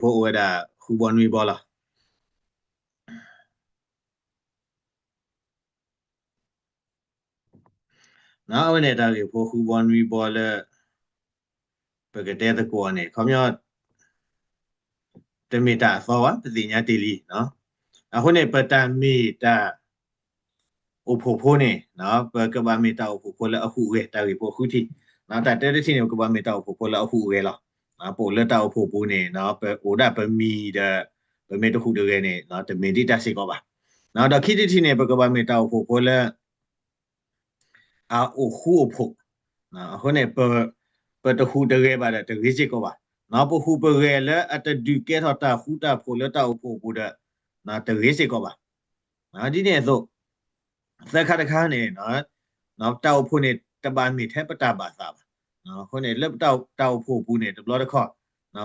တၢ်ဂ့ၢ်ဖိအိၣ်ဝဲဒၣ်ဃုဘီနွံဘီလီၤ. အဝဲန့ၣ်တၢ်ဂ့ၢ်ဖိဃုဘီနွံဘီလၢ ပကတဲသကိးအီၤန့ၣ် ခီပညီ တမ့ၢ်တၢ်အသီဘၣ် ပသ့ၣ်ညါတ့ၢ်လံ. အဃိန့ၣ် ပတၢ်မ့ၢ်တၢ် အိၣ်ဖှိၣ်ဖိန့ၣ် ပကဘၣ်မ့ၢ်တၢ်အိၣ်ဖှိၣ်ဖိလၢအဟူးအဂဲၤ တၢ်ဂ့ၢ်ဖိဃုထံၣ်. တၢ်တၢတထံၣ်န့ၣ် ပကဘၣ်မ့ၢ်တၢ်အိၣ်ဖှိၣ်ဖိလၢအဟူးအဂဲၤလီၤ. ပအိၣ်လၢတၢ်အိၣ်ဖှိၣ်ပူၤန့ၣ် ပအိၣ်ဒၣ်ပမံၤဒီး ပမ့ၢ်တဟူးတဂဲၤန့ၣ် တမ့ၢ်ဒ်တၢ်စ့ၢ်ကီးဘၣ်. ဒီးခံထံၣ်တထံၣ်န့ၣ် ပကဘၣ်မ့ၢ်တၢ်အိၣ်ဖှိၣ်ဖိလၢ အအိၣ်ဃူအိၣ်ဖိး. အဃိန့ၣ် ပတဟူးတဂဲၤဘၣ်ဒီးတဂ့ၤစ့ၢ်ကီးဘၣ်. ပဟူးပဂဲၤလၢအတဒုးကဲထီၣ်တၢ်ဃူတၢ်ဖိးလၢတၢ်အိၣ်ဖှိၣ်အပူၤဒီး တဂ့ၤစ့ၢ်ကီးဘၣ်. ဒ်န့ၣ်အသိး သၢခါတခါန့ၣ် တၢ်အိၣ်ဖှိၣ်န့ၣ် တဘၣ်မ့ၢ်ထဲပတၢ်ဘၣ်သးဘၣ်. အဃိန့ၣ် လၢတၢ်အိၣ်ဖှိၣ်အပူၤန့ၣ် တဘျီတခီၣ်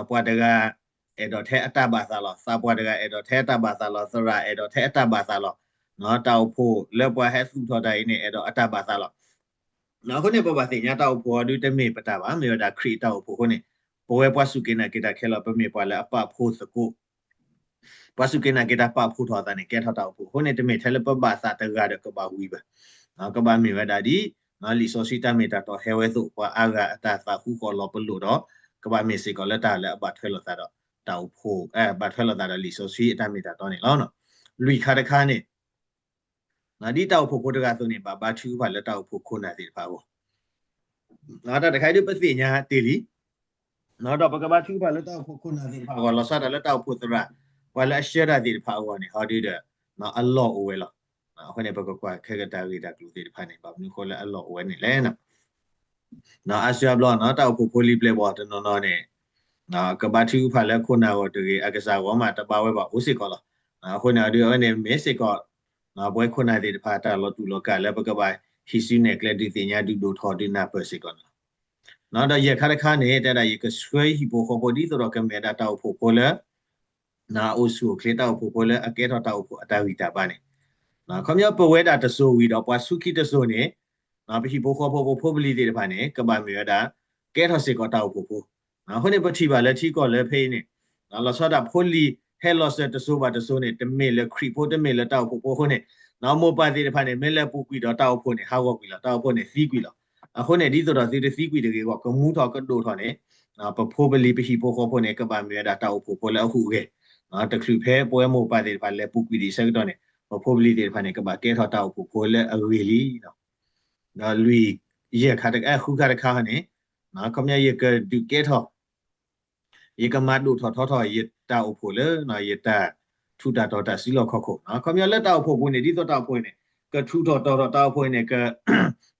ပှၤတဂၤ အဲၣ်ဒိးထဲအတၢ်ဘၣ်သးလီၤ. သးပှၢ်တဂၤအဲၣ်ဒိးထဲအတၢ်ဘၣ်သးလီၤ. သရၣ်အဲၣ်ဒိးထဲအတၢ်ဘၣ်သးလီၤ. တၢ်အိၣ်ဖှိၣ်လၢပှၤဟဲသူၣ်ထီၣ်တၢ်အံၤန့ၣ် အဲၣ်ဒိးအတၢ်ဘၣ်သးလီၤ. အဃိန့ၣ် ပဘၣ်သ့ၣ်ညါတၢ်အိၣ်ဖှိၣ်အီၤဒုးတမ့ၢ်ပတၢ်ဘၣ်, မ့ၢ်ဝဲဒၣ်ခရံာ်အတၢ်အိၣ်ဖှိၣ်အဃိန့ၣ် ပဝဲပှၤစူၢ်က့ၤနာ်က့ၤတၢ်ခဲလၢာ် ပမ့ၢ်ပှၤလၢအပာ်ဖှိၣ်သကိး ပှၤစူၢ်က့ၤနာ်က့ၤတၢ်ပာ်ဖှိၣ်ထီၣ်အသးန့ၣ် ကဲထီၣ်တၢ်အိၣ်ဖှိၣ်အဃိန့ၣ် တမ့ၢ်ထဲလၢပဘၣ်သးတဂၤဒီးကဘၣ်ဝံၤဘၣ်. ကဘၣ်မ့ၢ်ဝဲဒၣ်ဒ် လံာ်စီဆှံတၢ်မ့ၢ်တၢ်တီဟဲဝဲအသိး ပှၤအါဂၤအတၢ်သးဃူဃီၤလီၤပလိာ်ဒီး ကဘၣ်မ့ၢ်စ့ၢ်ကီးလၢတၢ်လၢအဘၣ်ထွဲလိာ်သးဒီး တၢ်အိၣ်ဖှိၣ် ဘၣ်ထွဲလိာ်သးဒီးလံာ်စီဆှံအတၢ်မ့ၢ်တၢ်တီန့ၣ်လီၤ. လွံၢ်ခါတခါန့ၣ် ဒ်တၢ်အိၣ်ဖှိၣ်ဖိတဂၤအသိးန့ၣ် ဘၣ်ဘါထုကဖၣ်လၢတၢ်အိၣ်ဖှိၣ်ခိၣ်နၢ်သ့ၣ်တဖၣ်အဂီၢ် တၢ်တခါအံၤဒုးပသ့ၣ်ညါတ့ၢ်လံ. ဒီးပကဘါထုကဖၣ်လၢတၢ်အိၣ်ဖှိၣ်ခိၣ်နၢ်သ့ၣ်တဖၣ်အဂီၢ် လီၤဆီဒၣ်တၢ်လၢတၢ်အိၣ်ဖှိၣ်သရၣ် ပှၤလၢအဆှၢတၢ်သ့ၣ်တဖၣ်အဂီၢ်န့ၣ် ဟီဒုဒီး အလီၢ်အိၣ်ဝဲလီၤ. အဃိန့ၣ် ပကကွၢ်ခဲကတၢၢ်ဂ့ၢ်တၢ်ကျိၤသ့ၣ်တဖၣ်န့ၣ် ဘၣ်မနုၤဃိလၢအလီၢ်အိၣ်ဝဲန့ၣ်လဲၣ်. အါစုအါဘျီ တၢ်အိၣ်ဖှိၣ်ဖိလံၤပျဲၢ်ဘီၣ်တနီၤနီၤန့ၣ် ကဘါထုကဖၣ်လၢခိၣ်နၢ်အဂီၢ်တဂ့ၤ အကစၢ်အဂီၢ်မးတဘါဝဲဘၣ်အိၣ်စ့ၢ်ကီးလီၤ. အဃိန့ၣ် အဒုးအဝဲန့ၣ်မ့ၢ်စ့ၢ်ကီး ပဝဲခိၣ်နၢ်သ့ၣ်တဖၣ် တၢ်လီၤတူာ်လီၤကာ်လၢပကဘၣ်ဟံးစုနဲၣ်ကျဲဒုးသ့ၣ်ညါဒုးဒိၣ်ထီၣ်ဒုးနၢ်ပၢၢ်စ့ၢ်ကီးန့ၣ်လီၤ. ဒီးယဲၢ်ခါတခါန့ၣ် တဲဒၣ်ယကဆှၢယဟံၣ်ဖိဃီဖိဒ်သိးဒီးကမ့ၢ်ဝဲဒၣ်တၢ်အိၣ်ဖှိၣ်ဖိလၢ အိၣ်ဆူၣ်အိၣ်ချ့တၢ်အိၣ်ဖှိၣ်ဖိလၢအကဲထီၣ်တၢ်အိၣ်ဖှိၣ်အတၢ်ဂံၢ်တၢ်ဘါန့ၣ် ခီပညီပဝဲဒၣ်တစိၤဝံၤဒီး ပှၤဆူခံတစိၤန့ၣ် ပဟံၣ်ဖိဃီဖိ ပဖိပလံၤသ့ၣ်တဖၣ်န့ၣ် ကဘၣ်မ့ၢ်ဝဲဒၣ် ကဲထီၣ်စ့ၢ်ကီးတၢ်အိၣ်ဖှိၣ်ဖိ. အဃိန့ၣ် ပထံၣ်ဘၣ်လၢထံကီၢ်လၢဖဲအံၤန့ၣ် လီၤဆီဒၣ်ဖိလံၤဟဲလီၤစၢၤတစိၤဘၣ်တစိၤန့ၣ် တမ့ၢ်လၢခရံာ်ဖိ တမ့ၢ်လၢတၢ်အိၣ်ဖှိၣ်ဖိအဃိန့ၣ် မိၢ်ပၢ်သ့ၣ်တဖၣ်န့ၣ် မ့ၢ်လဲၤပူၤကွံာ်ဒီးတၢ်အိၣ်ဖှိၣ်န့ၣ် ဟးဂီၤကွံာ်လီၤ. တၢ်အိၣ်ဖှိၣ်န့ၣ်သံကွံာ်လီၤ. အဃိန့ၣ် ဒ်သိးဒီးသုတသံကွံာ်တဂ့ၤအဂီၢ် ကမူထီၣ်ကဒိၣ်ထီၣ်န့ၣ် ပဖိပလံၤပဟံၣ်ဖိဃီဖိန့ၣ် ကဘၣ်မ့ၢ်ဝဲဒၣ်တၢ်အိၣ်ဖှိၣ်ဖိလၢအဟူးအဂဲၤ တချုးဖဲပဝဲမိၢ်ပၢ်သ့ၣ်တဖၣ်လဲၤပူၤကွံာ်ဒံးဆၢကတီၢ်န့ၣ် ပဖိပလံၤသ့ၣ်တဖၣ်န့ၣ် ကဘၣ်ကဲထီၣ်တၢ်အိၣ်ဖှိၣ်ဖိလၢအဂ့ၤလံ. ဒီးလွံၢ် ယဲၢ်ခါတခါ ဃုခါတခါန့ၣ် ခီပညီယကဒုးကဲထီၣ် ယကမၤဒိၣ်ထီၣ်ထီထီၣ်ယတၢ်အိၣ်ဖှိၣ်လၢ ယတၢ်ထူးတၢ်တီၤတၢ်စုလီၢ်ခီၣ်ခိၣ် ခီပညီလၢတၢ်အိၣ်ဖှိၣ်ပူၤန့ၣ် ဒ်သိးတၢ်အိၣ်ဖှိၣ်အံၤန့ၣ် ကထူးထီၣ်တီၤထီၣ် တၢ်အိၣ်ဖှိၣ်အံၤန့ၣ် က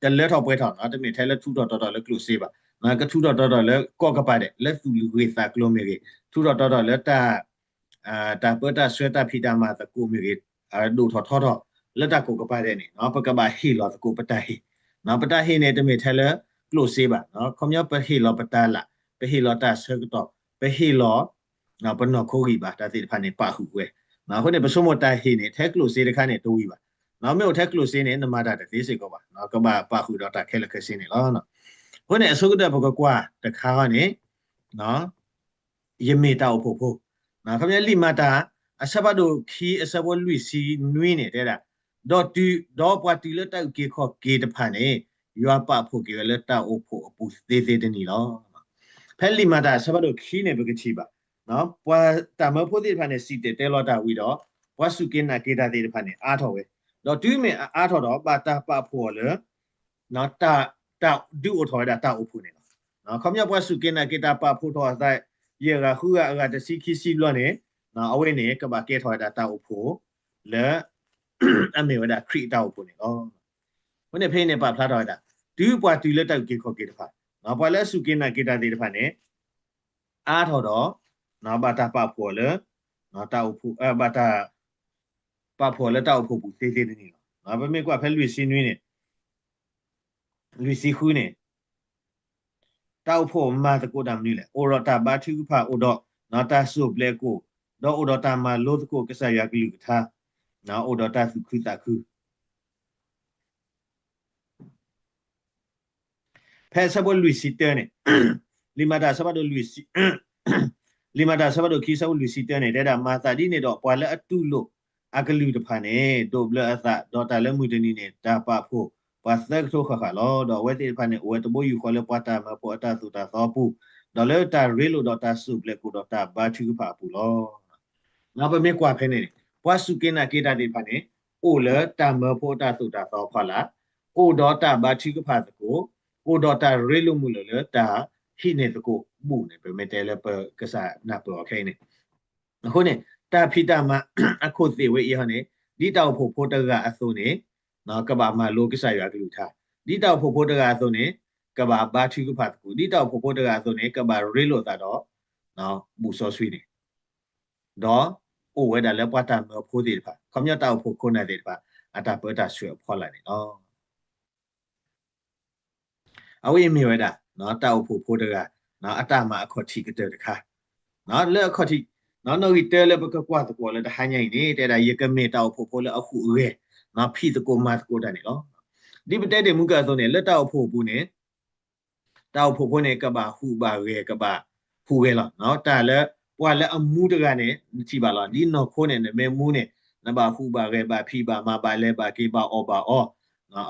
တလၢထီၣ်ပှဲၤထီၣ် တမ့ၢ်ထဲလၢထူးထီၣ်တီၤထီၣ်လၢကျိၣ်စ့ဘၣ် ကထူးထီၣ်တီၤထီၣ်လၢကိးကပၤဒဲး လၢသူၣ်ဂ့ၢ်သးကျိၤမ့ၢ်ဂ့ၤ ထူးထီၣ်တီၤထီၣ်လၢတၢ် တၢ်ပၢတၢ်ဆှၢတၢ်ဖံးတၢ်မၤသကိးမ့ၢ်ဂ့ၤ ဒိၣ်ထီၣ်ထီထီၣ်လၢတၢ်ကိးကပၤဒဲးန့ၣ် ပကဘၣ်ဟ့ၣ်လီၤသကိးပတၢ်ဟ့ၣ် ပတၢ်ဟ့ၣ်န့ၣ် တမ့ၢ်ထဲလၢကျိၣ်စ့ဘၣ် ခီပညီပဟ့ၣ်လီၤပတၢ်လၢ် ပဟ့ၣ်လီၤတၢ်ဆၢကတီၢ် ပဟ့ၣ်လီၤ ပနီၢ်ခိဂံၢ်ဘါ တၢ်သ့ၣ်တဖၣ်န့ၣ် ပာ်ဃုာ်ဝဲ အဃိန့ၣ် ပဆိကမိၣ်တၢ်ဟ့ၣ်န့ၣ် ထဲကျိၣ်စ့တခါန့ၣ် တဝံၤဘၣ် မ့ၢ်အိၣ်ထဲကျိၣ်စ့န့ၣ် နမၤတၢ်တသ့စ့ၢ်ကီးဘၣ် ကဘၣ်ပာ်ဃုာ်ဒီးတၢ်ခဲလၢာ်ခဲဆ့န့ၣ်လီၤ. အဃိန့ၣ် အဆိကတၢၢ်ပကကွၢ်တခါန့ၣ် ယမ့ၢ်တၢ်အိၣ်ဖှိၣ်ဖိ ခီပညီလံာ်မၤတၢ် အဆၢဖးဒိၣ်ခံ အဆၢဖိလွံၢ်ဆံနွံန့ၣ် တဲဒၣ် ဒီးတုၤ ဒီးပှၤတုၤလၢတၢ်အုၣ်က့ၤခီၣ်က့ၤတဖၣ်န့ၣ် ယွၤပာ်ဖှိၣ်က့ၤဝဲလၢတၢ်အိၣ်ဖှိၣ်အပူၤသ့သ့တနံၤလီၤ. ဖဲလံာ်မၤတၢ်အဆၢဖးဒိၣ်ခံန့ၣ် ပကထံၣ်ဘၣ် ပှၤတၢ်မၢဖိသ့ၣ်တဖၣ်န့ၣ် စံၣ်တဲၤတဲလီၤတၢ်ဝံၤဒီး ပှၤစူၢ်က့ၤနာ်က့ၤတၢ်သ့ၣ်တဖၣ်န့ၣ် အါထီၣ်ဝဲ ဒီးတုၤမ့ၢ်အအါထီၣ်ဒီး ဘၣ်တၢ်ပာ်ဖှိၣ်အီၤလၢ တၢ်ဒုးအိၣ်ထီၣ်ဝဲဒၣ်တၢ်အိၣ်ဖှိၣ်န့ၣ်လီၤ. ခီပညီပှၤစူၢ်က့ၤနာ်က့ၤတၢ်ပာ်ဖှိၣ်ထီၣ်အသး ယဲၢ်ဂၤဃုဂၤအဂၤတဆံခံဆံဘျီန့ၣ် အဝဲန့ၣ် ကဘၣ်ကဲထီၣ်ဝဲဒၣ်တၢ်အိၣ်ဖှိၣ်လၢ အမ့ၢ်ဝဲဒၣ်ခရံာ်အတၢ်အိၣ်ဖှိၣ်န့ၣ်လီၤ. အဃိန့ၣ်ဖဲအံၤန့ၣ် ပာ်ဖျါထီၣ်ဝဲဒၣ် တုၤပှၤတုၤလၢတၢ်အုၣ်က့ၤခီၣ်က့ၤတဖၣ် ပှၤလၢအစူၢ်က့ၤနာ်က့ၤတၢ်သ့ၣ်တဖၣ်န့ၣ် အါထီၣ်ဒီး ဘၣ်တၢ်ပာ်ဖှိၣ်အီၤလၢ တၢ်အိၣ်ဖှိၣ် ဘၣ်တၢ် ပာ်ဖှိၣ်အီၤလၢတၢ်အိၣ်ဖှိၣ်ပူၤသ့သ့တနံၤလီၤ. ပမ့ၢ်ကွၢ်ဖဲလွံၢ်ဆံနွံန့ၣ် လွံၢ်ဆံဃုန့ၣ် တၢ်အိၣ်ဖှိၣ်မၤသကိးတၢ်မနုၤလဲၣ်. အိၣ်ဒီးတၢ်ဘါထုကဖၣ် အိၣ်ဒီးတၢ်စိၢ်ဘျဲးကိၣ် ဒီးအိၣ်ဒီးတၢ်မၤလိသကိးကစၢ်ယွၤကလုၢ်ကထါ အိၣ်ဒီးတၢ်သူၣ်ခုသးခု ဖဲအဆၢဖိလွံၢ်ဆံတၢန့ၣ် လံာ်မၤတၢ်အဆၢဖးဒိၣ်လွံၢ်ဆံ လံာ်မၤတၢ်အဆၢဖးဒိၣ်ခံ အဆၢဖိလွံၢ်ဆံတၢန့ၣ် တဲဒၣ် မၤသးဒ်န့ၣ်ဒီး ပှၤလၢအတူၢ်လိာ်အကလုၢ်တဖၣ်န့ၣ် ဒိးဘျၢအသး, ဒီးတၢ်လၢမုၢ်တနံၤန့ၣ် တၢ်ပာ်ဖှိၣ်ပှၤသၢကထိဃၣ်ဃၣ်လီၤ. ဒီးအဝဲသ့ၣ်တဖၣ်န့ၣ် အိၣ်ဝဲတဘိယူၢ်ဃီလၢပှၤတၢ်မၢဖိအတၢ်သိၣ်တၢ်သီအပူၤ, ဒီးလၢတၢ်ရ့လိာ်ဒီးတၢ်စိၢ်ဘျဲးကိၣ်ဒီးတၢ်ဘါထုကဖၣ်အပူၤလီၤ. ပမ့ၢ်ကွၢ်ဖဲန့ၣ်န့ၣ် ပှၤစူၢ်က့ၤနာ်က့ၤတၢ်သ့ၣ်တဖၣ်န့ၣ် အိၣ်လၢတၢ်မၢဖိအတၢ်သိၣ်တၢ်သီအဖီလာ်, အိၣ်ဒီးတၢ်ဘါထုကဖၣ်သကိး, အိၣ်ဒီးတၢ်ရ့လိာ်မုာ်လိာ်လၢတၢ်ဟံးန့ၢ်သကိးဘူၣ်န့ၣ် ပမ့ၢ်တဲလၢပကစၢ်နၢ်ပၢၢ်အီၤခဲအံၤန့ၣ်, အဃိန့ၣ် တၢ်ဖံးတၢ်မၤအခိၣ်သ့ၣ်ဝဲအံၤဟီန့ၣ် ဒ်တၢ်အိၣ်ဖှိၣ်ဖိတဂၤအသိးန့ၣ် ကဘၣ်မၤလိကစၢ်ယွၤအကလုၢ်ကထါ, ဒ်တၢ်အိၣ်ဖှိၣ်ဖိတဂၤအသိးန့ၣ် ကဘၣ်ဘါထုကဖၣ်သကိး, ဒ်တၢ်အိၣ်ဖှိၣ်ဖိတဂၤအသိးန့ၣ် ကဘၣ်ရ့လိာ်သးဒီး ဘူၣ်စီဆှံန့ၣ် ဒီးအိၣ်ဝဲဒၣ်လၢပှၤတၢ်မၢဖိသ့ၣ်တဖၣ် ခီပညီတၢ်အိၣ်ဖှိၣ်ခိၣ်နၢ်သ့ၣ်တဖၣ် အတၢ်ပၢတၢ်ဆှၢအဖီလာ်န့ၣ်လီၤ. အဝဲအံၤမ့ၢ်ဝဲဒၣ် တၢ်အိၣ်ဖှိၣ်ဖိတဂၤ အတၢ်မၤအခီၣ်ထံးကတၢၢ်တခါ လၢအခီၣ်ထံး နီၣ်ဂံၢ်တၢလၢပကကွၢ်သကိးလၢတဟါညါအံၤန့ၣ် တဲဒၣ်ယကမ့ၢ်တၢ်အိၣ်ဖှိၣ်ဖိလၢအဟူးအဂဲၤ ဖံးသကိးမၤသကိးတၢ်န့ၣ်လီၤ. ဒ်ပတဲတ့ၢ်မူကၢအသိးန့ၣ် လၢတၢ်အိၣ်ဖှိၣ်အပူၤန့ၣ် တၢ်အိၣ်ဖှိၣ်ဖိန့ၣ် ကဘၣ်ဟူးဘၣ်ဂဲၤ ကဘၣ်ဟူးဂဲၤလီၤ. တၢ်လၢ ပှၤလၢအမူတဂၤန့ၣ် နထံၣ်ဘၣ်လီၤ. ဒ်နီၢ်ခိန့ၣ် နမ့ၢ်မူန့ၣ် နဘၣ်ဟူးဘၣ်ဂဲၤ ဘၣ်ဖံးဘၣ်မၤ ဘၣ်လဲၤဘၣ်က့ၤ ဘၣ်အီၣ်ဘၣ်အီ,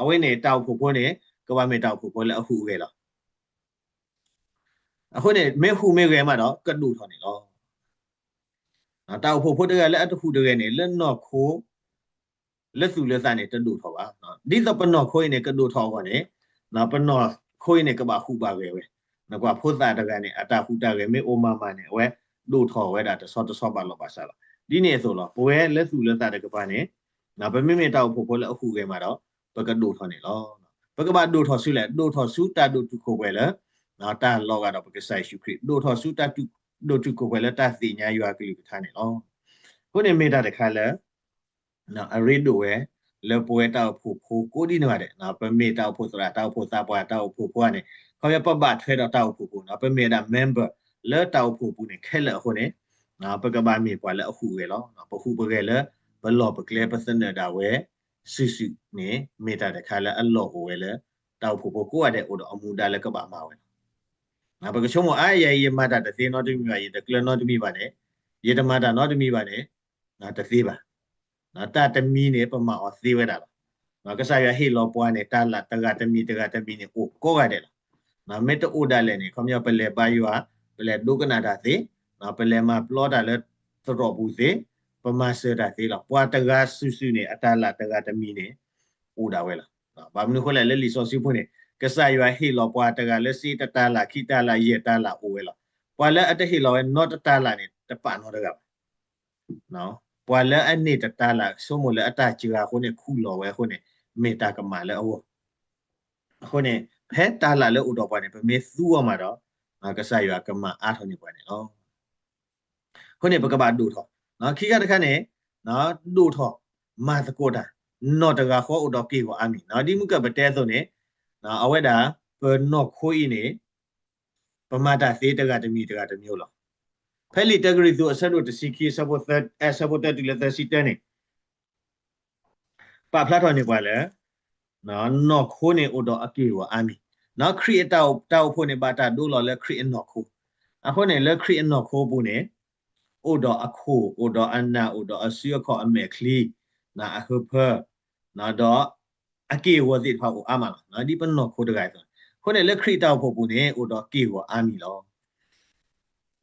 အဝဲန့ၣ် တၢ်အိၣ်ဖှိၣ်ဖိန့ၣ် ကဘၣ်မ့ၢ်တၢ်အိၣ်ဖှိၣ်ဖိလၢအဟူးအဂဲၤလီၤ. အဃိန့ၣ် မ့ၢ်ဟူးမ့ၢ်ဂဲၤမးဒီး ကဒိၣ်ထီၣ်န့ၣ်လီၤ. တၢ်အိၣ်ဖှိၣ်ဖိတဂၤလၢအတဟူးတဂဲၤန့ၣ် လၢနီၢ်ခိ လၢသူၣ်လၢသးန့ၣ် တဒိၣ်ထီၣ်ဘၣ်. ဒ်သိးပနီၢ်ခိအံၤန့ၣ် ကဒိၣ်ထီၣ်အဂီၢ်န့ၣ် ပနီၢ်ခိအံၤန့ၣ် ကဘၣ်ဟူးဘၣ်ဂဲၤဝဲ. နကွၢ်ဖိသၣ်တဂၤန့ၣ် အတၢ်ဟူးတၢ်ဂဲၤမ့ၢ်အိၣ်မးမးန့ၣ် အဝဲဒိၣ်ထီၣ်ဝဲဒၣ်တဆီတဆီဘၣ်လီၤဘၣ်စးလီၤ. ဒ်န့ၣ်အသိးလီၤ. ပဝဲလၢသူၣ်လၢသးတကပၤန့ၣ် ပမ့မ့ၢ်တၢ်အိၣ်ဖှိၣ်ဖိလၢအဟူးဂဲၤမးဒီး ပကဒိၣ်ထီၣ်န့ၣ်လီၤ. ပကဘၣ်ဒိၣ်ထီၣ်ဆူလဲၣ်, ဒိၣ်ထီၣ်ဆူတၢ်ဒိၣ်တုာ်ခိၣ်ပှဲၤလၢ တၢ်လီၤဂာ်ဒီးပကစၢ်ယ့ၣ်ၡူးခရံာ်, ဒိၣ်ထီၣ်ဆူတၢ်ဒိၣ်တုာ်ခိၣ်ပှဲၤလၢတၢ်သ့ၣ်ညါယွၤအကလုၢ်ကထါန့ၣ်လီၤ. အဃိန့ၣ်မ့ၢ်တၢ်တခါလၢ အရ့ဒိၣ်ဝဲ လၢပဝဲတၢ်အိၣ်ဖှိၣ်ဖိကိးဒံနီၢ်ဂၤဒဲး, ပမ့ၢ်တၢ်အိၣ်ဖှိၣ်သရၣ် တၢ်အိၣ်ဖှိၣ်သးပှၢ် တၢ်အိၣ်ဖှိၣ်ဖိန့ၣ် ခီဖျိပဘၣ်ထွဲဒီးတၢ်အိၣ်ဖှိၣ်ပူၤန့ၣ် ပမ့ၢ်ဝဲဒၣ် member လၢတၢ်အိၣ်ဖှိၣ်ပူၤန့ၣ် ခဲလၢာ်အဃိန့ၣ် ပကဘၣ်မ့ၢ်ပှၤလၢအဟူးဂဲၤလီၤ. ပဟူးပဂဲၤလၢ ပလီၢ်ပကျဲ ပသနၢၣ်ဒၣ်ဝဲ စုာ်စုာ်န့ၣ် မ့ၢ်တၢ်တခါလၢအလီၢ်အိၣ်ဝဲလၢ တၢ်အိၣ်ဖှိၣ်ဖိကိးဂၤဒဲးအိၣ်ဒီးအမူဒါလၢကဘၣ်မၤဝဲလီၤ. ပကဆိကမိၣ် အါ ယၤအံၤ ယမၤတၢ်တသ့နီတမံၤဘၣ်, ယတကျၢၤနီတမံၤဘၣ်န့ၣ်, ယတမၤတၢ်နီတမံၤဘၣ်န့ၣ် တသ့ဘၣ်. တၢ်တမံၤန့ၣ် ပမၤအီၤသ့ဝဲဒၣ်လီၤ. ကစၢ်ယွၤဟ့ၣ်လီၤပှၤန့ၣ် တၢ်လၢ်တဂၤတမံၤတဂၤတမံၤန့ၣ် အိၣ်ကိးဂၤဒဲးလီၤ. မ့ၢ်တအိၣ်ဒၣ်လဲာ်န့ၣ် ခီပညီ ပလဲၤဘါယွၤ, ပလဲၤဒိကနၣ်တၢ်သ့, ပလဲၤမၤပျီတၢ်လၢသရိာ်ပူၤသ့, ပမၤစၢၤတၢ်သ့လီၤ. ပှၤတဂၤစုာ်စုာ်န့ၣ် အတၢ်လၢ်တဂၤတမံၤန့ၣ် အိၣ်ဒၣ်ဝဲလီၤ. ဘၣ်မနုၤအဃိလဲၣ် လၢလံာ်စီဆှံပူၤန့ၣ် ကစၢ်ယွၤဟ့ၣ်လီၤပှၤတဂၤလၢစ့တတၢ်လၢ် ခံတၢ်လၢ် ယဲၢ်တၢ်လၢ်အိၣ်ဝဲလီၤ. ပှၤလၢအတဟ့ၣ်လီၤဝဲနီတတၢ်လၢ်န့ၣ် တပာ်နီတဂၤဘၣ်. ပှၤလၢအန့ၢ်တတၢ်လၢ် ဆိကမိၣ်လၢအတၢ်စှၤအဃိန့ၣ် ခူၣ်လီၤဝဲအဃိန့ၣ် မ့ၢ်တၢ်ကမၣ်လၢအဂီၢ်. အဃိန့ၣ် ဖဲတၢ်လၢ်လၢအိၣ်ဒီးပှၤန့ၣ် ပမ့ၢ်သူအီၤမးဒီး ကစၢ်ယွၤကမၤအါထီၣ်န့ၢ်ပှၤန့ၣ်လီၤ. အဃိန့ၣ် ပကဘၣ်ဒိၣ်ထီၣ်, ခံခါတခါန့ၣ် ဒိၣ်ထီၣ် မၤသကိးတၢ်, နီၢ်တဂၤဃီအိၣ်ဒီးက့ၢ်ဂီၤအါမံၤ, ဒ်မုၢ်ကၢ်ပတဲအသိးန့ၣ် အဝဲဒၣ် ပနီၢ်ခိအံၤန့ၣ် ပမၤတၢ်သ့တဂၤတမံၤတဂၤတမံၤလီၤ. ဖဲလံာ်တၢကရံၣ်သူးအဆၢဒိၣ်တဆံခံ အဆၢဖိသၢတုၤလၢသၢဆံတၢန့ၣ် ပာ်ဖျါထီၣ်န့ၢ်ပှၤလၢ နီၢ်ခိန့ၣ်အိၣ်ဒီးအက့ၢ်ဂီၤအါမံၤ, ခရံာ်အတၢ်အိၣ်ဖှိၣ်န့ၣ် ဘၣ်တၢ်ဒိလီၤလၢခရံာ်အနီၢ်ခိ, အဃိန့ၣ် လၢခရံာ်အနီၢ်ခိပူၤန့ၣ် အိၣ်ဒီးအခိၣ် အိၣ်ဒီးအနၢ် အိၣ်ဒီးအစုအခီၣ်အမဲာ်ချံ အဟၢဖၢ ဒီးအက့ၢ်အဂီၤသ့ၣ်တဖၣ်အိၣ်အါမးလီၤ. ဒ်ပနီၢ်ခိတဂၤအသိး, အဃိန့ၣ် လၢခရံာ်တၢ်အိၣ်ဖှိၣ်ပူၤန့ၣ် အိၣ်ဒီးက့ၢ်ဂီၤအါမံၤလီၤ.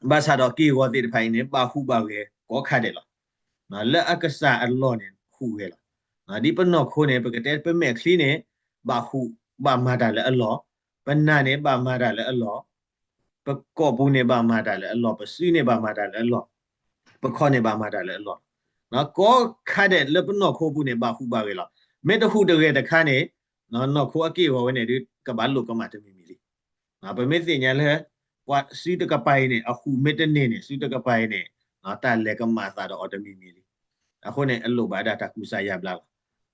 ဘၣ်ဆၣ်ဒီးက့ၢ်ဂီၤသ့ၣ်တဖၣ်အံၤန့ၣ် ဘၣ်ဟူးဘၣ်ဂဲၤကိးခါဒဲးလီၤ. လၢအကစၢ်အလီၢ်န့ၣ် ဟူးဂဲၤလီၤ. ဒ်ပနီၢ်ခိန့ၣ် ပကတဲပမဲာ်ချံန့ၣ် ဘၣ်ဟူး ဘၣ်မၤတၢ်လၢအလီၢ်, ပနၢ်န့ၣ် ဘၣ်မၤတၢ်လၢအလီၢ်, ပကိာ်ပူၤန့ၣ် ဘၣ်မၤတၢ်လၢအလီၢ်, ပစုန့ၣ် ဘၣ်မၤတၢ်လၢအလီၢ်, ပခီၣ်န့ၣ် ဘၣ်မၤတၢ်လၢအလီၢ်, ကိးခါဒဲးလၢပနီၢ်ခိပူၤန့ၣ် ဘၣ်ဟူးဘၣ်ဂဲၤလီၤ. မ့ၢ်တဟူးတဂဲၤတခါန့ၣ် နီၢ်ခိအက့ၢ်ဂီၤဝဲန့ၣ်ဒီး ကဘၣ်လိၣ်ကမၣ်တမံၤမံၤလံ. ပမ့ၢ်သ့ၣ်ညါလၢ ပှၤစုတကပၤအံၤန့ၣ် အဟူးမ့ၢ်တန့ၢ်န့ၣ် စုတကပၤအံၤန့ၣ် တၢ်လဲၤကမၣ်အသးဒီးအီၤတမံၤမံၤလံ. အဃိန့ၣ် အလိၣ်ဘၣ်ဒၣ်တၢ်ကူစါယါဘျါလီၤ.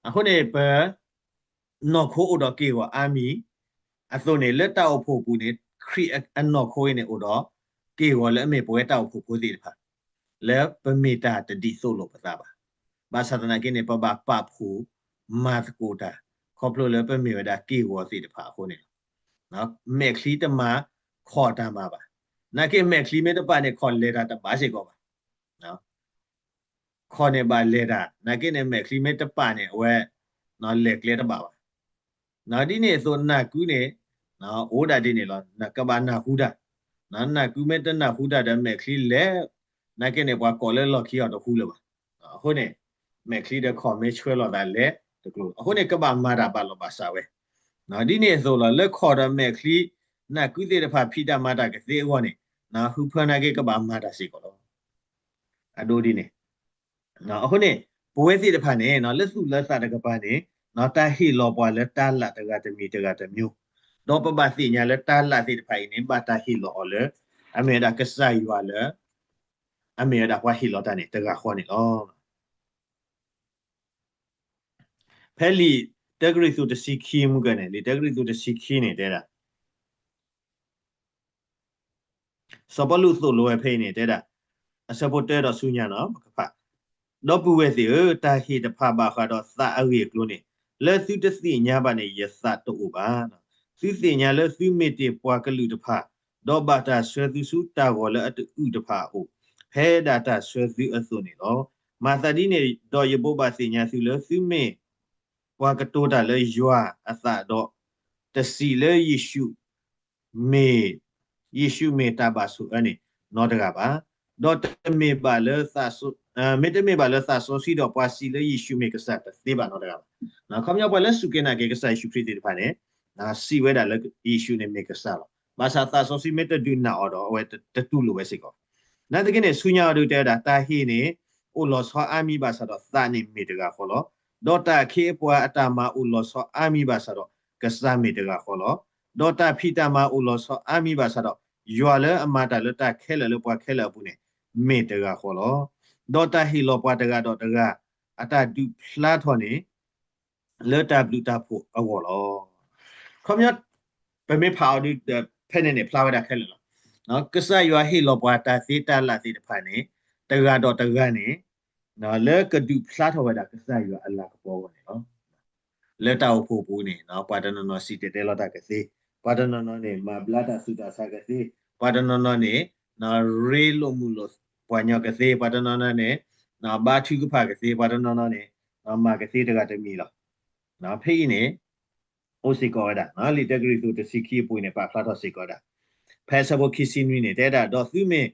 အဃိန့ၣ် ပ နီၢ်ခိအိၣ်ဒီးက့ၢ်ဂီၤအါမံၤ အသိးန့ၣ် လၢတၢ်အိၣ်ဖှိၣ်ပူၤန့ၣ် ခရံာ်အနီၢ်ခိအံၤန့ၣ် အိၣ်ဒီးက့ၢ်ဂီၤလၢအမ့ၢ်ပဝဲတၢ်အိၣ်ဖှိၣ်ဖိသ့ၣ်တဖၣ် လၢပမ့ၢ်တၢ်တဒ်သိးလိာ်ပသးဘၣ်. ဘၣ်ဆၣ်သနာ်က့န့ၣ် ပဘၣ်ပာ်ဖှိၣ်မၤသကိးတၢ် ခီဖျိလၢပမ့ၢ်ဝဲဒၣ်က့ၢ်ဂီၤသ့ၣ်တဖၣ်အဃိန့ၣ်လီၤ. မဲာ်ချံတမၤခီၣ်တၢ်မၤဘၣ်. နာ်က့မဲာ်ချံမ့ၢ်တပာ်န့ၣ် ခီၣ်လဲၤတၢ်တဘၣ်စ့ၢ်ကီးဘၣ်. ခီၣ်န့ၣ်ဘၣ်လဲၤတၢ်, နာ်က့န့ၣ် မဲာ်ချံမ့ၢ်တပာ်န့ၣ် အဝဲ လဲၤကျဲတဘၣ်ဘၣ်. ဒ်န့ၣ်အသိးနၢ်ကုန့ၣ် အိၣ်ဒၣ်ဒ်န့ၣ်လီၤ, ကဘၣ်နၢ်ဟူတၢ်. နၢ်ကုမ့ၢ်တနၢ်ဟူတၢ်ဒီးမဲာ်ချံလဲၤ, နာ်က့န့ၣ် ပှၤကိးလၢလီၢ်ခံအီၤတဟူလၢၤဘၣ်. အဃိန့ၣ် မဲာ်ချံဒီးခီၣ်မ့ၢ်ဆှၢလီၤသးလဲၤတကျိၤ, အဃိန့ၣ် ကဘၣ်မၤတၢ်ဘၣ်လီၤဘၣ်စးဝဲ. ဒ်န့ၣ်အသိးလီၤ, လၢခီၣ်ဒီးမဲာ်ချံ နၢ်ကုသ့ၣ်တဖၣ်ဖံးတၢ်မၤတၢ်ကသ့အဂီၢ်န့ၣ်, ဟုဖၢနာ်က့ကဘၣ်မၤတၢ်စ့ၢ်ကီးလီၤ. အဒိဒ်န့ၣ် အဃိန့ၣ် ပဝဲသ့ၣ်တဖၣ်န့ၣ် လၢသူၣ်လၢသးတကပၤန့ၣ် တၢ်ဟ့ၣ်လီၤပှၤလၢတၢ်လၢ်တဂၤတမံၤတဂၤတမံၤ, ဒီးပဘၣ်သ့ၣ်ညါလၢတၢ်လၢ်သ့ၣ်တဖၣ်အံၤန့ၣ် ဘၣ်တၢ်ဟ့ၣ်လီၤအီၤလၢ အမ့ၢ်ဝဲဒၣ်ကစၢ်ယွၤလၢ အမ့ၢ်ဝဲဒၣ်ပှၤဟ့ၣ်လီၤတၢ်န့ၣ် တဂၤဃီန့ၣ်လီၤ. ဖဲလံာ်တၢကရံၣ်သူးတဆံခံမုၢ်ကၢန့ၣ်, လံာ်တၢကရံၣ်သူးတဆံခံန့ၣ်တဲဒၣ် စီၤပီလူးသိၣ်လိဝဲဖဲအံၤန့ၣ် တဲဒၣ် အဆၢဖိတၢဒီးဆူညါနီၤ ပကဖး, ဒီပုၢ်ဝဲၢ်သ့ၣ်ဧၢ, တၢ်ဟ့ၣ်တဖၣ်ဘၣ်ဃးဒီးသးအဂ့ၢ်အကျိၤန့ၣ် လၢသုတသ့ၣ်ညါဘၣ်န့ၣ် ယသးတအိၣ်ဘၣ်. သုသ့ၣ်ညါလၢသုမ့ၢ်တ့ၢ်ပှၤကလုာ်တဖၣ်, ဒီးဘၣ်တၢ်ဆှၢသုဆူတၢ်ဂီၤလၢအတအုၣ်တဖၣ်အအိၣ်, ဖဲဒၣ်တၢ်ဆှၢသုအသိးန့ၣ်လီၤ. မၤသးဒ်န့ၣ်ဒီးယဘိးဘၣ်သ့ၣ်ညါသုလၢ သုမ့ၢ်ပှၤကတိၤတၢ်လၢယွၤအသးဒီး တစံးလၢယ့ၣ်ၡူး မ့ၢ်, ယ့ၣ်ၡူးမ့ၢ်တၢ်ဘၣ်ဆိၣ်အၢန့ၣ် နီတဂၤဘၣ်. ဒီးတမ့ၢ်ဘၣ်လၢသးစီ, မ့တမ့ၢ်ဘၣ်လၢသးစီဆှံဒီးပှၤစံးလၢယ့ၣ်ၡူးမ့ၢ်ကစၢ်တသ့ဘၣ်နီတဂၤဘၣ်. ခီပညီပှၤလၢစူၢ်က့ၤနာ်က့ၤကစၢ်ယ့ၣ်ၡူးခရံာ်သ့ၣ်တဖၣ်န့ၣ် စံးဝဲဒၣ်လၢယ့ၣ်ၡူးန့ၣ်မ့ၢ်ကစၢ်လီၤ. ဘၣ်ဆၣ်သးစီဆှံမ့ၢ်တဒုးနၢ်အီၤဒီး အဝဲတတူၢ်လိာ်ဝဲစ့ၢ်ကီး. နာ်သက့န့ၣ် ဆူညါအီၤဒုးတဲဝဲဒၣ် တၢ်ဟ့ၣ်န့ၣ် အိၣ်လီၤဆီအါမံၤဘၣ်ဆၣ်ဒီးသးန့ၣ်မ့ၢ်တဂၤဃီလီၤ. ဒီးတၢ်အခ့အပှၤအတၢ်မၤအိၣ်လီၤဆီအါမံၤဘၣ်ဆၣ်ဒီး ကစၢ်မ့ၢ်တဂၤဃီလီၤ. ဒီးတၢ်ဖံးတၢ်မၤအိၣ်လီၤဆီအါမံၤဘၣ်ဆၣ်ဒီး ယွၤလၢအမၤတၢ်လၢတၢ်ခဲလၢာ်လၢပှၤခဲလၢာ်အပူၤန့ၣ် မ့ၢ်တဂၤဃီလီၤ. ဒီးတၢ်ဟ့ၣ်လီၤပှၤတဂၤဒီးတဂၤ အတၢ်ဒုးဖျါထီၣ်န့ၣ် လၢတၢ်ဘျုးတၢ်ဖှိၣ်အဂီၢ်လီၤ. ခီပညီ ပမ့ၢ်ဖးအီၤဒုး ဖဲန့ၣ်န့ၣ် ဖျါဝဲဒၣ်ခဲလၢာ်လီၤ. ကစၢ်ယွၤဟ့ၣ်လီၤပှၤတၢ်သ့တၢ်လၢ်သ့ၣ်တဖၣ်န့ၣ် တဂၤဒီးတဂၤန့ၣ် လၢကဒုးဖျါထီၣ်ဝဲဒၣ်ကစၢ်ယွၤအလၤကပီၤအဂီၢ်န့ၣ်လီၤ. လၢတၢ်အိၣ်ဖှိၣ်ပူၤန့ၣ် ပှၤတနီၤနီၤစံၣ်တဲၤတဲလီၤတၢ်ကသ့, ပှၤတနီၤနီၤန့ၣ် မၤဘျါတၢ်ဆူးတၢ်ဆါကသ့, ပှၤတနီၤနီၤန့ၣ် ရ့လိာ်မုာ်လိာ်ပှၤညီကသ့, ပှၤတနီၤနီၤန့ၣ် ဘါထုကဖၣ်ကသ့, ပှၤတနီၤနီၤန့ၣ် မၤကသ့တဂၤတမံၤလီၤ. ဖဲအံၤန့ၣ် အိၣ်စ့ၢ်ကီးဝဲဒၣ် လံာ်တၢကရံၣ်သူးတဆံခံအပူၤန့ၣ် ပာ်ဖျါထီၣ်စ့ၢ်ကီးဝဲဒၣ်. ဖဲအဆၢဖိခံဆံနွံန့ၣ် တဲဒၣ် ဒီးသုမ့ၢ်,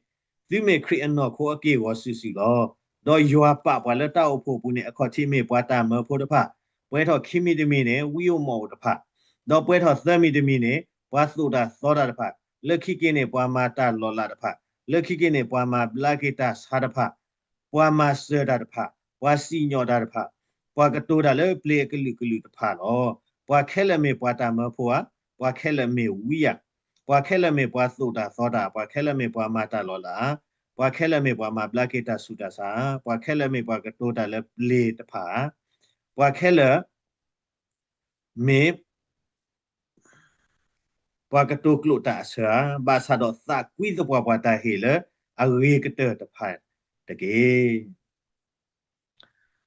သုမ့ၢ်ခရံာ်အနီၢ်ခိအက့ၢ်အဂီၤစုာ်စုာ်လီၤ. ဒီးယွၤပာ်ပှၤလၢတၢ်အိၣ်ဖှိၣ်အပူၤန့ၣ် အခီၣ်ထံးမ့ၢ်ပှၤတၢ်မၢဖိတဖၣ်, ပှဲၤထီၣ်ခံမံၤတမံၤန့ၣ် ဝံဧိၤမီၣ်ဧိၤတဖၣ်, ဒီးပှဲၤထီၣ်သၢမံၤတမံၤန့ၣ် ပှၤသိၣ်တၢ်သီတၢ်တဖၣ်, လၢခံက့ၤန့ၣ် ပှၤမၤတၢ်လီၤလးတဖၣ်, လၢခံက့ၤန့ၣ် ပှၤမၤဘျါက့ၤတၢ်ဆါတဖၣ်, ပှၤမၤစၢၤတၢ်တဖၣ်, ပှၤစံၣ်ညီၣ်တၢ်တဖၣ်, ပှၤကတိၤတၢ်လၢပျ့ၤအကလုာ်ကလုာ်တဖၣ်လီၤ. ပှၤခဲလၢာ်မ့ၢ်ပှၤတၢ်မၢဖိဧါ, ပှၤခဲလၢာ်မ့ၢ်ဝံဧါ, ပှၤခဲလၢာ်မ့ၢ်ပှၤသိၣ်တၢ်သီတၢ်, ပှၤခဲလၢာ်မ့ၢ်ပှၤမၤတၢ်လီၤလးဧါ, ပှၤခဲလၢာ်မ့ၢ်ပှၤမၤဘျါက့ၤတၢ်ဆူးတၢ်ဆါဧါ, ပှၤခဲလၢာ်မ့ၢ်ပှၤကတိၤတၢ်လၢပျ့ၤတဖၣ်ဧါ, ပှၤခဲလၢာ် မ့ၢ် ပှၤကတိၤကျိာ်တၢ်အဆၢဧါ, ဘၣ်ဆၣ်ဒီးသးကွံသပှၢ်ပှၢ်တၢ်ဟ့ၣ်လၢအဂ့ၤကတၢၢ်တဖၣ်တက့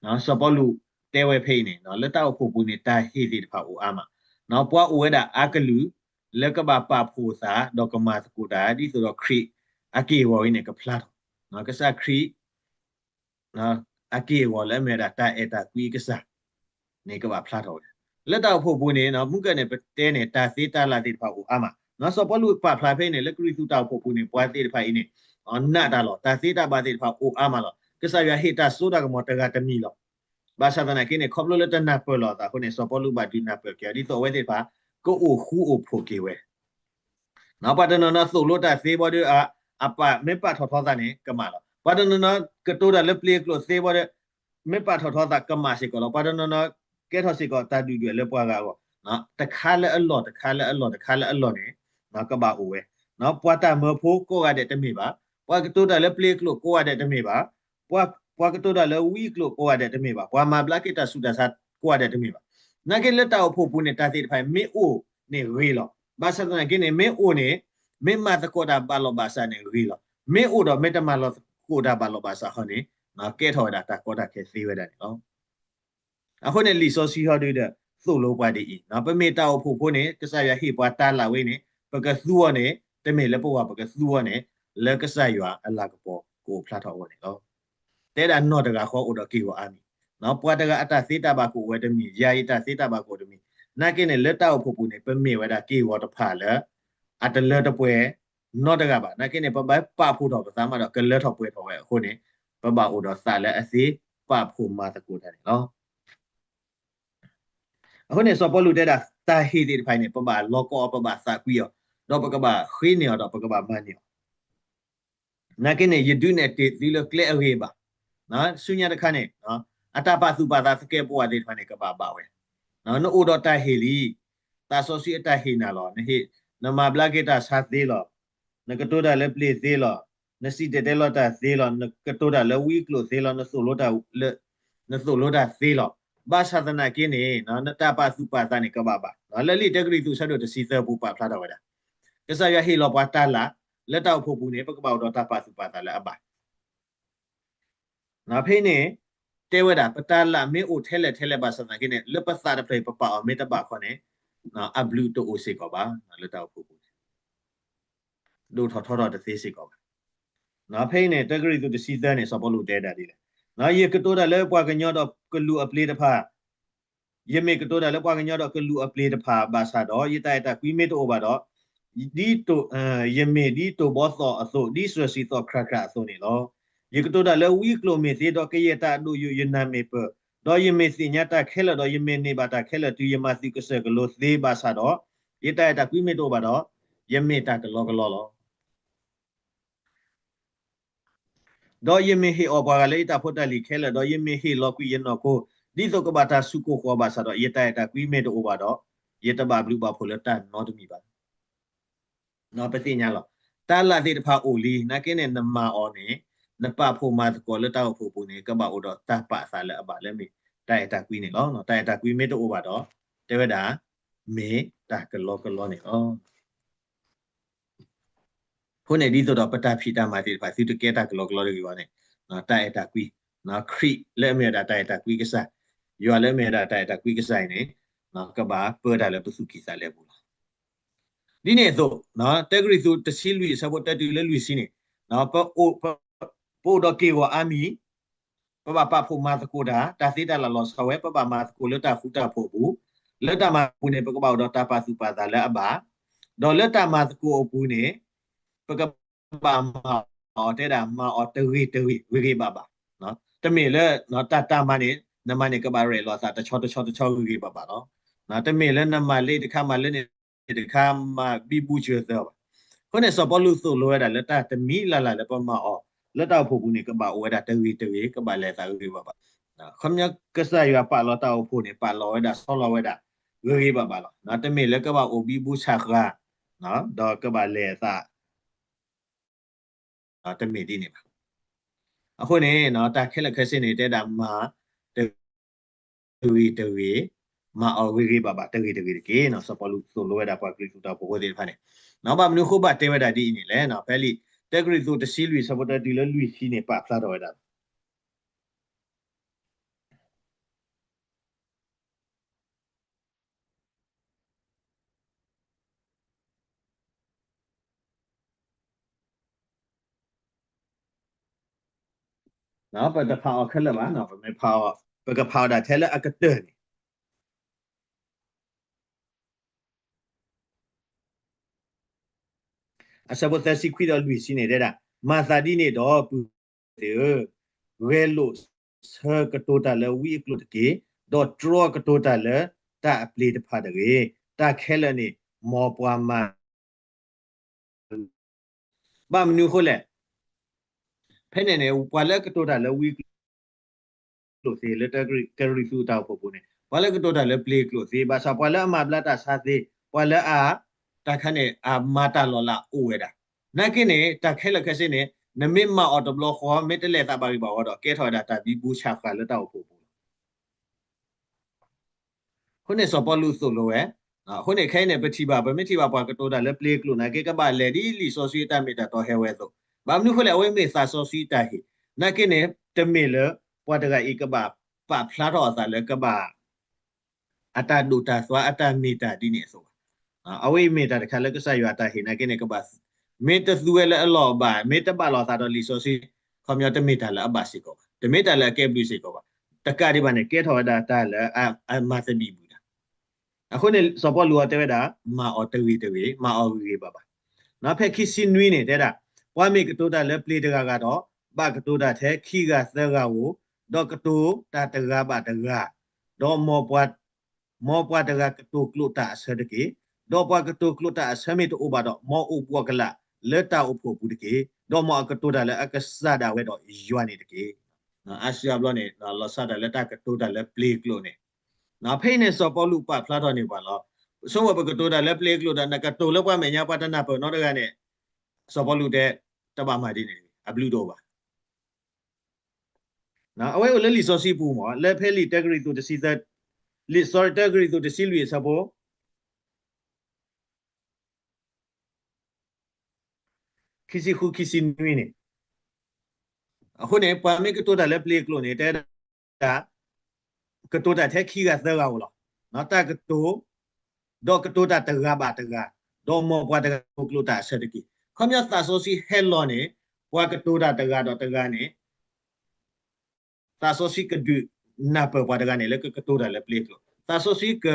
ၢ်. စီၤပီလူးတဲဝဲဖဲအံၤန့ၣ် လၢတၢ်အိၣ်ဖှိၣ်ပူၤန့ၣ် တၢ်ဟ့ၣ်သ့ၣ်တဖၣ်အိၣ်အါမး, ပှၤအိၣ်ဝဲဒၣ်အါကလုာ် လၢကဘၣ်ပာ်ဖှိၣ်သး ဒီးကမၤသကိးတၢ် ဒ်သိးဒီးခရံာ်အက့ၢ်အဂီၤအံၤန့ၣ် ကဖျါထီၣ်, ကစၢ်ခရံာ် အက့ၢ်အဂီၤလၢအမ့ၢ်ဝဲဒၣ်တၢ်အဲၣ်တၢ်ကွံအကစၢ်န့ၣ် ကဘၣ်ဖျါထီၣ်ဝဲဒၣ်. လၢတၢ်အိၣ်ဖှိၣ်ပူၤန့ၣ် မုၢ်ကၢၢ်န့ၣ် ပတဲန့ၣ် တၢ်သ့တၢ်လၢ်သ့ၣ်တဖၣ်အိၣ်အါမး, စီၤပီလူးပာ်ဖျါဖဲအံၤန့ၣ် လၢကရံၣ်သူးတၢ်အိၣ်ဖှိၣ်ပူၤန့ၣ် ပှၤသ့ၣ်တဖၣ်အံၤန့ၣ် နာ်တၢ်လီၤ. တၢ်သ့တၢ်ဘၣ်သ့ၣ်တဖၣ်အိၣ်အါမးလီၤ. ကစၢ်ယွၤဟ့ၣ်တၢ်စိတၢ်ကမီၤတဂၤတမံၤလီၤ. ဘၣ်ဆၣ်သနာ်က့န့ၣ် ခီဖျိလၢတနၢ်ပၢၢ်လိာ်အသးအဃိန့ၣ် စီၤပီလူးဘၣ်ဒုးနၢ်ပၢၢ်က့ၤအီၤ ဒ်သိးအဝဲသ့ၣ်တဖၣ် ကအိၣ်ဃူအိၣ်ဖိးက့ၤဝဲ ပှၤတနီၤနီၤသိၣ်လိတၢ်သ့ဘီဒီး အပာ်မ့ၢ်ပာ်ထီၣ်ထီသးန့ၣ် ကမၣ်လီၤ. ပှၤတနီၤနီၤကတိၤတၢ်လၢပျ့ၤအကျိာ်သ့ဘီဒီး မ့ၢ်ပာ်ထီၣ်ထီသးကမၣ်စ့ၢ်ကီးလီၤ. ပှၤတနီၤနီၤကဲထီၣ်စ့ၢ်ကီးတၢ်ဒုၣ်ဒွဲၣ်လၢပှၤဂၤအဂီၢ်, တခါလၢအလီၢ် တခါလၢအလီၢ် တခါလၢအလီၢ်န့ၣ် ကဘၣ်အိၣ်ဝဲ. ပှၤတၢ်မၢဖိကိးဂၤဒဲးတမ့ၢ်ဘၣ်, ပှၤကတိၤတၢ်လၢပျ့ၤအကျိာ်ကိးဂၤဒဲးတမ့ၢ်ဘၣ်, ပှၤကတိၤတၢ်လၢဝံအကျိာ်ကိးဂၤဒဲးတမ့ၢ်ဘၣ်, ပှၤမၤဘျါက့ၤတၢ်ဆူးတၢ်ဆါကိးဂၤဒဲးတမ့ၢ်ဘၣ်. နာ်က့လၢတၢ်အိၣ်ဖှိၣ်ပူၤန့ၣ် တၢ်သ့ၣ်တဖၣ်မ့ၢ်အိၣ်န့ၣ်ဂ့ၤလီၤ. ဘၣ်ဆၣ်သနာ်က့န့ၣ် မ့ၢ်အိၣ်န့ၣ် မ့ၢ်မၤသကိးတၢ်ဘၣ်လီၤဘၣ်စးန့ၣ်ဂ့ၤလီၤ. မ့ၢ်အိၣ်ဒီးမ့ၢ်တမၤလီၤသကိးတၢ်ဘၣ်လီၤဘၣ်စးဟီန့ၣ် ကဲထီၣ်ဝဲဒၣ်တၢ်ကီတၢ်ခဲသ့ဝဲဒၣ်န့ၣ်လီၤ. အဃိန့ၣ် လံာ်စီဆှံဟီဒုဒီး သိၣ်လိပှၤဒ်အံၤ, ပမ့ၢ်တၢ်အိၣ်ဖှိၣ်ဖိန့ၣ် ကစၢ်ယွၤဟ့ၣ်ပှၤတၢ်လၢ်ဝဲန့ၣ် ပကသူအီၤန့ၣ် တမ့ၢ်လၢပဝၤပကသူအီၤန့ၣ် လၢကစၢ်ယွၤအလၤကပီၤကအိၣ်ဖျါထီၣ်အဂီၢ်န့ၣ်လီၤ. တဲဒၣ်နီၢ်တဂၤဃီအိၣ်ဒီးက့ၢ်ဂီၤအါမံၤ, ပှၤတဂၤအတၢ်သ့တၢ်ဘၣ်ကအိၣ်ဝဲတမံၤ, ယၤအံၤတၢ်သ့တၢ်ဘၣ်ကအိၣ်တမံၤ, နာ်က့န့ၣ် လၢတၢ်အိၣ်ဖှိၣ်ပူၤန့ၣ် ပမ့ၢ်ဝဲဒၣ်က့ၢ်ဂီၤတဖၣ်လၢ အတလၢတပှဲၤနီတဂၤဘၣ်. နာ်က့န့ၣ် ပဘၣ်ပာ်ဖှိၣ်ထီၣ်ပသးမးဒီး ကလၢထီၣ်ပှဲၤထီၣ်ဝဲအဃိန့ၣ် ပဘၣ်အိၣ်ဒီးသးလၢအသ့ပာ်ဖှိၣ်မၤသကိးတၢ်န့ၣ်လီၤ. အဃိန့ၣ် စီၤပီလူးတဲဒၣ် တၢ်ဟ့ၣ်သ့ၣ်တဖၣ်အံၤန့ၣ် ပဘၣ်လီၤကီအီၤ ပဘၣ်သးကွံအီၤ, ဒီးပကဘၣ်ဃ့န့ၢ်အီၤ ဒီးပကဘၣ်မၤန့ၢ်အီၤ. နာ်က့န့ၣ် ယဒုးနဲၣ်တ့ၢ်သုလၢကျဲအဂ့ၤဘၣ်. ဆူညါတခါန့ၣ် အတၢ်ပာ်သူၣ်ပာ်သးသကဲးပဝးသ့ၣ်တဖၣ်န့ၣ် ကဘၣ်ဘၣ်ဝဲ. နအိၣ်ဒီးတၢ်ဟ့ၣ်လံ, သးစီဆှံအတၢ်ဟ့ၣ်နၤလီၤ. နမၤဘျါက့ၤတၢ်ဆါသ့လီၤ. နကတိၤတၢ်လၢပျ့ၤသ့လီၤ. နစံၣ်တဲၤတဲလီၤတၢ်သ့လီၤ. နကတိၤတၢ်လၢဝံအကျိာ်သ့လီၤ. နသိၣ်လိတၢ်လၢ နသိၣ်လိတၢ်သ့လီၤ. ဘၣ်ဆၣ်သနာ်က့န့ၣ် နတၢ်ပာ်သူၣ်ပာ်သးန့ၣ် ကဘၣ်ဘၣ်. လၢလံာ်တၢကရံၣ်သူး ဆၢဒိၣ်တဆံသၢပူၤပာ်ဖျါထီၣ်ဝဲဒၣ် ကစၢ်ယွၤဟ့ၣ်လီၤပှၤတၢ်လၢ် လၢတၢ်အိၣ်ဖှိၣ်ပူၤန့ၣ် ပကဘၣ်အိၣ်ဒီးတၢ်ပာ်သူၣ်ပာ်သးလၢအဘၣ်. ဖဲအံၤန့ၣ် တဲဝဲဒၣ် ပတၢ်လၢ်မ့ၢ်အိၣ်ထဲလဲၣ်ထဲလဲၣ်ဘၣ်ဆၣ်သနာ်က့န့ၣ် လၢပသးတဖျၢၣ်အံၤ ပပာ်အီၤမ့ၢ်တဘၣ်ခီန့ၣ် အဘျုးတအိၣ်စ့ၢ်ကီးဘၣ် လၢတၢ်အိၣ်ဖှိၣ်ပူၤန့ၣ် ဒိၣ်ထီၣ်ထီထီၣ်တသ့စ့ၢ်ကီးဘၣ်. ဖဲအံၤန့ၣ် တၢကရံၣ်သူးတဆံသၢန့ၣ် စီၤပီလူးတဲဒၣ်ဒ်လဲၣ်, ယကတိၤတၢ်လၢပှၤကညီဒီးကလူးအပျ့ၤတဖၣ် ယမ့ၢ်ကတိၤတၢ်လၢပှၤကညီဒီးကလူးအပျ့ၤတဖၣ်ဘၣ်ဆၣ်ဒီး ယတၢ်အဲၣ်တၢ်ကွံမ့ၢ်တအိၣ်ဘၣ်ဒီး, ယမ့ၢ်ဒ်တိၢ်ဘီသီၣ်အသိး, ဒ်စၢၢ်စံၣ်သီၣ်ခရၣ်ခရၣ်အသိးန့ၣ်လီၤ. ယကတိၤတၢ်လၢဝံအကျိာ်မ့ၢ်သ့, ဒီးကယဲၢ်တၢ်အဒိၣ်ယိာ်ယနၢ်မ့ၢ်ပၢၢ်, ဒီးယမ့ၢ်သ့ၣ်ညါတၢ်ခဲလၢာ်, ဒီးယမ့ၢ်န့ၢ်ဘၣ်တၢ်ခဲလၢာ်တုၤယမၤသုးကစၢၢ်ကလိသ့ဘၣ်ဆၣ်ဒီး, ယတၢ်အဲၣ်တၢ်ကွံမ့ၢ်တအိၣ်ဘၣ်ဒီး, ယမ့ၢ်တၢ်ကလီကလီလီၤ. ဒီးယမ့ၢ်ဟ့ၣ်အီၣ်ပှၤဂၤလၢယတၢ်ဖိတၢ်လံၤခဲလၢာ်, ဒီးယမ့ၢ်ဟ့ၣ်လီၤကွံာ်ယနီၢ်ခိ, ဒ်သိးကဘၣ်တၢ်ဆူၣ်ကိၢ်ဃီဘၣ်ဆၣ်ဒီး, ယတၢ်အဲၣ်တၢ်ကွံမ့ၢ်တအိၣ်ဘၣ်ဒီး, ယတဘၣ်ဘျုးဘၣ်ဖှိၣ်လၢတၢ်နီတမံၤဘၣ်. ပသ့ၣ်ညါလီၤ. တၢ်လၢ်သ့ၣ်တဖၣ်အိၣ်လံ, နာ်က့န့ၣ် နမၤအီၤန့ၣ်, နပာ်ဖှိၣ်မၤသကိးလၢတၢ်အိၣ်ဖှိၣ်ပူၤန့ၣ် ကဘၣ်အိၣ်ဒီးတၢ်ပာ်သးလၢအဘၣ်လၢမ့ၢ်တၢ်အဲၣ်တၢ်ကွံန့ၣ်လီၤ. တၢ်အဲၣ်တၢ်ကွံမ့ၢ်တအိၣ်ဘၣ်ဒီး, တဲဝဲဒၣ်, မ့ၢ်တၢ်ကလီကလီန့ၣ်လီၤ. အဃိန့ၣ် ဒ်သိးဒီးပတၢ်ဖံးတၢ်မၤသ့ၣ်တဖၣ် သုတကဲတၢ်ကလီကလီတဂ့ၤဘၣ်န့ၣ်, တၢ်အဲၣ်တၢ်ကွံ, ခရံာ်လၢအမ့ၢ်ဝဲဒၣ်တၢ်အဲၣ်တၢ်ကွံကစၢ်, ယွၤလၢအမ့ၢ်ဝဲဒၣ်တၢ်အဲၣ်တၢ်ကွံကစၢ်အံၤန့ၣ်, ကဘၣ်ပၢတၢ်လၢပသူၣ်ကံၢ်သးလဲပူၤလီၤ. ဒ်န့ၣ်အသိး, တၢကရံၣ်သူးတဆံလွံၢ်အဆၢဖိတၢတုၤလၢလွံၢ်ဆံန့ၣ်, ပအိၣ်ဒီးက့ၢ်ဂီၤအါမံၤ, ပဘၣ်ပာ်ဖှိၣ်မၤသကိးတၢ်, တၢ်သ့တၢ်လၢ်လီၤဆီဝဲ, ပဘၣ်မၤသကိးလၢတၢ်ဃူတၢ်ဖိးအပူၤ, လၢတၢ်မၤသကိးပူၤန့ၣ် ပကဘၣ်အိၣ်ဒီးတၢ်ပာ်သူၣ်ပာ်သးလၢအဘၣ်, ဒီးလၢတၢ်မၤသကိးအပူၤန့ၣ်, ပကဘၣ်မၤအီၤတဲဒၣ် မၤအီၤတဂ့ၤတဂ့ၤ ဂ့ၤဂ့ၤဘၣ်ဘၣ်. တမ့ၢ်လၢတၢ်တၢ်မၤန့ၣ် နမၤန့ၣ်ကဘၣ်ရဲၣ်လီၤသးတဆီတဆီတဆီဂ့ၤဂ့ၤဘၣ်ဘၣ်လီၤ. တမ့ၢ်လၢနမၤလ့တခါမၤလၢန့ၣ်တခါမၤဘံဘူစၢၤသၢဘၣ်. အဃိန့ၣ် စီၤပီလူးသိၣ်လိဝဲဒၣ်လၢတၢ်တမံၤလၢ်လၢ်လၢပမၤအီၤ လၢတၢ်အိၣ်ဖှိၣ်ပူၤန့ၣ် ကဘၣ်အိၣ်ဝဲဒၣ်တဂ့ၤတဂ့ၤ ကဘၣ်လဲၤသးဂ့ၤဂ့ၤဘၣ်ဘၣ်. ခီပညီကစၢ်ယွၤပာ်လီၤတၢ်အိၣ်ဖှိၣ်န့ၣ် ပာ်လီၤဝဲဒၣ်ဆီလီၤဝဲဒၣ် ဂ့ၤဂ့ၤဘၣ်ဘၣ်လီၤ. တမ့ၢ်လၢကဘၣ်အိၣ်ဘံဘူဆးဃၤ ဒီးကဘၣ်လဲၤသး တမ့ၢ်ဒ်န့ၣ်ဘၣ်. အဃိန့ၣ် တၢ်ခဲလၢာ်ခဲဆ့န့ၣ် တဲဒၣ်မၤတဂ့ၤတဂ့ၤ, မၤအီၤဂ့ၤဂ့ၤဘၣ်ဘၣ် တဂ့ၤတဂ့ၤတက့ၢ်. စီၤပီလူးသိၣ်လိဝဲဒၣ်ပှၤကရံၣ်သူးတၢ်အိၣ်ဖှိၣ်ဖိသ့ၣ်တဖၣ်န့ၣ်, ဘၣ်မနုၤအဃိဘၣ်တဲဝဲဒၣ်ဒ်အံၤန့ၣ်လဲၣ်. ဖဲလံာ်တၢကရံၣ်သူးတဆံလွံၢ်အဆၢဖိတၢတုၤလၢလွံၢ်ဆံန့ၣ် ပာ်ဖျါထီၣ်ဝဲဒၣ် ပတဖးအီၤခဲလၢာ်ဘၣ်, ပမ့ၢ်ဖးအီၤ ပကဖးအီၤဒၣ်ထဲလၢအကတၢၢ်န့ၣ် အဆၢဖိသၢဆံခွံဒီးလွံၢ်ဆံန့ၣ်တဲဒၣ်, မၤသးဒ်န့ၣ်ဒီး ပုၢ်သ့ၣ်ဧၢ, ဂဲၤလိာ်ဆၢကတိၤတၢ်လၢဝံအကျိာ်တက့ၢ်, ဒီးတြီကတိၤတၢ်လၢတၢ်အပျ့ၤတဖၣ်တဂ့ၤ, တၢ်ခဲလၢာ်န့ၣ် မ်ပှၤမၤ ဘၣ်မနုၤအဃိလဲၣ်. ဖဲန့ၣ်န့ၣ် ပှၤလၢအကတိၤတၢ်လၢဝံအကျိာ်သ့ လၢတၢကရံၣ်သူးအတၢ်အိၣ်ဖှိၣ်ပူၤန့ၣ် ပှၤလၢကတိၤတၢ်လၢပျ့ၤအကျိာ်သ့ ဘၣ်ဆၣ်ပှၤလၢအမၤဘျါတၢ်ဆါသ့ ပှၤလၢအ တၢ်ခါန့ၣ် အမၤတၢ်လီၤလးအိၣ်ဝဲဒၣ်. နာ်က့န့ၣ် တၢ်ခဲလၢာ်ခဲဆ့န့ၣ် နမ့ၢ်မၤအီၤတဘျီဃီ မ့ၢ်တလဲၤသးဘၣ်ဂ့ၤဘၣ်ဝီဒီး ကဲထီၣ်ဝဲဒၣ်တၢ်ဘံဘူဆးဃၤလၢတၢ်အိၣ်ဖှိၣ်ပူၤလီၤ. အဃိန့ၣ် စီၤပီလူးသိၣ်လိဝဲ, အဃိန့ၣ် ခဲအံၤန့ၣ် ပထံၣ်ဘၣ် ပမ့ၢ်ထံၣ်ဘၣ်ပှၤကတိၤတၢ်လၢပျ့ၤအကျိာ်နာ်က့ ကဘၣ်လဲၤဒ်လံာ်စီဆှံအတၢ်မ့ၢ်တၢ်တီဟဲဝဲအသိး, ဘၣ်မနုၤအဃိလဲၣ် အဝဲမ့ၢ်သးစီဆှံအတၢ်ဟ့ၣ်, နာ်က့န့ၣ် တမ့ၢ်လၢ ပှၤတဂၤအံၤကဘၣ်ပာ်ဖျါထီၣ်အသးလၢကဘၣ် အတၢ်ဒိၣ်တၢ်သွါအတၢ်မ့ၢ်တၢ်ဒ်န့ၣ်အသိးဘၣ်. အဝဲအံၤမ့ၢ်တၢ်တခါလၢကစၢ်ယွၤအတၢ်ဟ့ၣ်နာ်က့န့ၣ် ကဘၣ် မ့ၢ်တသူဝဲလၢအလီၢ်အဘၣ်, မ့ၢ်တဘၣ်လိာ်သးဒီးလံာ်စီဆှံ, ခီပညီတမ့ၢ်တၢ်လၢအဘၣ်စ့ၢ်ကီးဘၣ်, တမ့ၢ်တၢ်လၢအကဲဘျုးစ့ၢ်ကီးဘၣ်. တကးဒံးဘၣ်န့ၣ် ကဲထီၣ်ဝဲဒၣ်တၢ်လၢအမၤသဘံၣ်ဘုၣ်တၢ်. အဃိန့ၣ် စီၤပီလူးအီၤတဲဝဲဒၣ် မၤအီၤတဂ့ၤတဂ့ၤ, မၤအီၤဂ့ၤဂ့ၤဘၣ်ဘၣ်. ဖဲခံဆံနွံန့ၣ် တဲဒၣ်, ပှၤမ့ၢ်ကတိၤတၢ်လၢပျ့ၤတဂၤဂၤဒီး, ဘၣ်ကတိၤတၢ်ထဲခံဂၤသၢဂၤဧိၤ, ဒီးကတိၤတၢ်တဂၤဘၣ်တဂၤ, ဒီးမ်ပှၤ, မ်ပှၤတဂၤကတိၤကျိာ်တၢ်အဆၢတက့ၢ်. ဒီးပှၤကတိၤကျိာ်တၢ်အဆၢမ့ၢ်တအိၣ်ဘၣ်ဒီး, မ်အအိၣ်ဘှီၣ်ကလာ်လၢတၢ်အိၣ်ဖှိၣ်အပူၤတက့ၢ်. ဒီးမ်အကတိၤတၢ်လၢအကစၢ်ဒၣ်ဝဲဒီးယွၤန့ၣ်တက့ၢ်. အါစုအါဘျီန့ၣ် လီၤဆီဒၣ်တၢ်လၢတၢ်ကတိၤတၢ်လၢပျ့ၤကျိာ်န့ၣ်, ဖဲအံၤန့ၣ် စီၤပီလူးပာ်ဖျါထီၣ်န့ၢ်ပှၤလီၤ. ဆိကမိၣ်ပကတိၤတၢ်လၢပျ့ၤကျိာ်ဒီး နကတိၤလၢပှၤမဲာ်ညါပှၤတနၢ်ပၢၢ်နီတဂၤန့ၣ်, စီၤပီလူးတဲ, တဘၣ်မၤဒ်န့ၣ်, အဘျုးတအိၣ်ဘၣ်. အဝဲအိၣ်လၢလံာ်စီဆှံပူၤမး, လၢဖဲလံာ်တၢကရံၣ်သူးတဆံသၢ, လံာ် sorry တၢကရံၣ်သူးတဆံလွံၢ်အဆၢဖိ ခံဆံဃု ခံဆံနွံန့ၣ်, အဃိန့ၣ် ပှၤမ့ၢ်ကတိၤတၢ်လၢပျ့ၤကျိာ်န့ၣ် တဲဒၣ် ကတိၤတၢ်ထဲခံဂၤသၢဂၤဧိၤလီၤ. တၢ်ကတိၤ, ဒီးကတိၤတၢ်တဂၤဘၣ်တဂၤ, ဒီးမ်ပှၤတဂၤကတိၤကျိာ်တၢ်အဆၢတက့ၢ်. ခီပညီသးစီဆှံဟဲလီၤန့ၣ်, ပှၤကတိၤတၢ်တဂၤဒီးတဂၤန့ၣ် သးစီဆှံကဒုးနၢ်ပၢၢ်ပှၤတဂၤန့ၣ် လၢကကတိၤတၢ်လၢပျ့ၤကျိာ်, သးစီဆှံက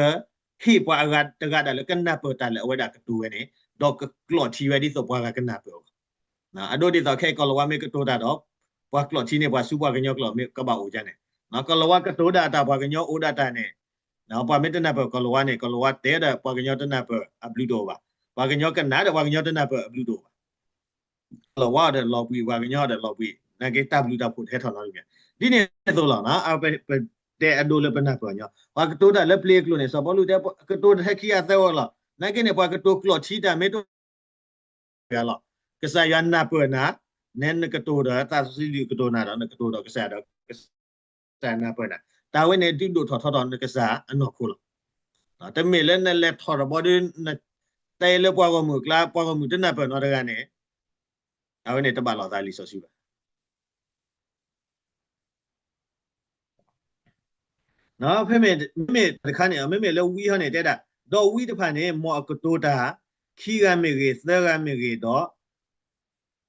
ဟ့ၣ်ပှၤအဂၤတဂၤဒၣ်လၢကနၢ်ပၢၢ်တၢ်လၢအဝဲဒၣ်ကတိၤဝဲန့ၣ်, ဒီးကကျိာ်ထံဝဲဒ်သိးပှၤဂၤကနၢ်ပၢၢ်အီၤ. အဒိဒ်သိးခဲအံၤ ကီၤလၤဝါမ့ၢ်ကတိၤတၢ်ဒီး ပှၤကျိာ်ထံန့ၣ် ပှၤစူပှၤကညီကျိာ်မ့ၢ်ကဘၣ်အိၣ်ဒ်န့ၣ်, ကီၤလၤဝါကတိၤဒၣ်တၢ် ပှၤကညီအိၣ်ဒၣ်တၢ်န့ၣ်, ပှၤမ့ၢ်တနၢ်ပၢၢ်ကီၤလၤဝါန့ၣ် ကီၤလၤဝါတဲဒီးပှၤကညီတနၢ်ပၢၢ်အဘျုးတအိၣ်ဘၣ်, ပှၤကညီကနၣ်ဒီးပှၤကညီတနၢ်ပၢၢ်အဘျုးတအိၣ်ဘၣ်. ကီၤလၤဝါဒီးလီၤဘှံး, ပှၤကညီဒီးလီၤဘှံး, နာ်က့တၢ်ဘျုးတၢ်ဖှိၣ်တဟဲထီၣ်နီတမံၤ. ဒ်န့ၣ်အသိးလီၤ, ပတဲအဒိလၢပနၢ်ပၢၢ်ညီ, ပှၤကတိၤတၢ်လၢပျ့ၤကျိာ်န့ၣ် စီၤပီလူးတဲ ကတိၤတၢ်ထဲခံဂၤသၢဂၤလီၤ. နာ်က့န့ၣ် ပှၤကတိၤကျိာ်ထံတၢ်မ့ၢ်တ လီၤ. ကစၢ်ယွၤနၢ်ပၢၢ်နၤ, နဲနကတိၤဒီးသးစီဆှံလုၢ်ကတိၤနၤဒီး နကတိၤဒီးကစၢ်ယွၤဒီး ကစၢ်နၢ်ပၢၢ်နၤ, တၢ်ဝဲန့ၣ်ဒုးဒိၣ်ထီၣ်ထီထီၣ်နကစၢ်အနီၢ်ခိလီၤ. တမ့ၢ်လၢနလဲၤထီၣ်တဘီဒီး နတဲလၢပှၤဂီၢ်မုၢ်အကျါ ပှၤဂီၢ်မုၢ်တနၢ်ပၢၢ်နီတဂၤန့ၣ်, အဝဲန့ၣ်တဘၣ်လိာ်သးလံာ်စီဆှံဘၣ်. ဖဲမ့ၢ်, မ့မ့ၢ်တခါန့ၣ် မ့မ့ၢ်လၢဝံဟီန့ၣ်တဲဒၣ်, ဒီးဝံတဖၣ်န့ၣ် မ်အကတိၤတၢ် ခံဂၤမ့ၢ်ဂ့ၤ သၢဂၤမ့ၢ်ဂ့ၤဒီး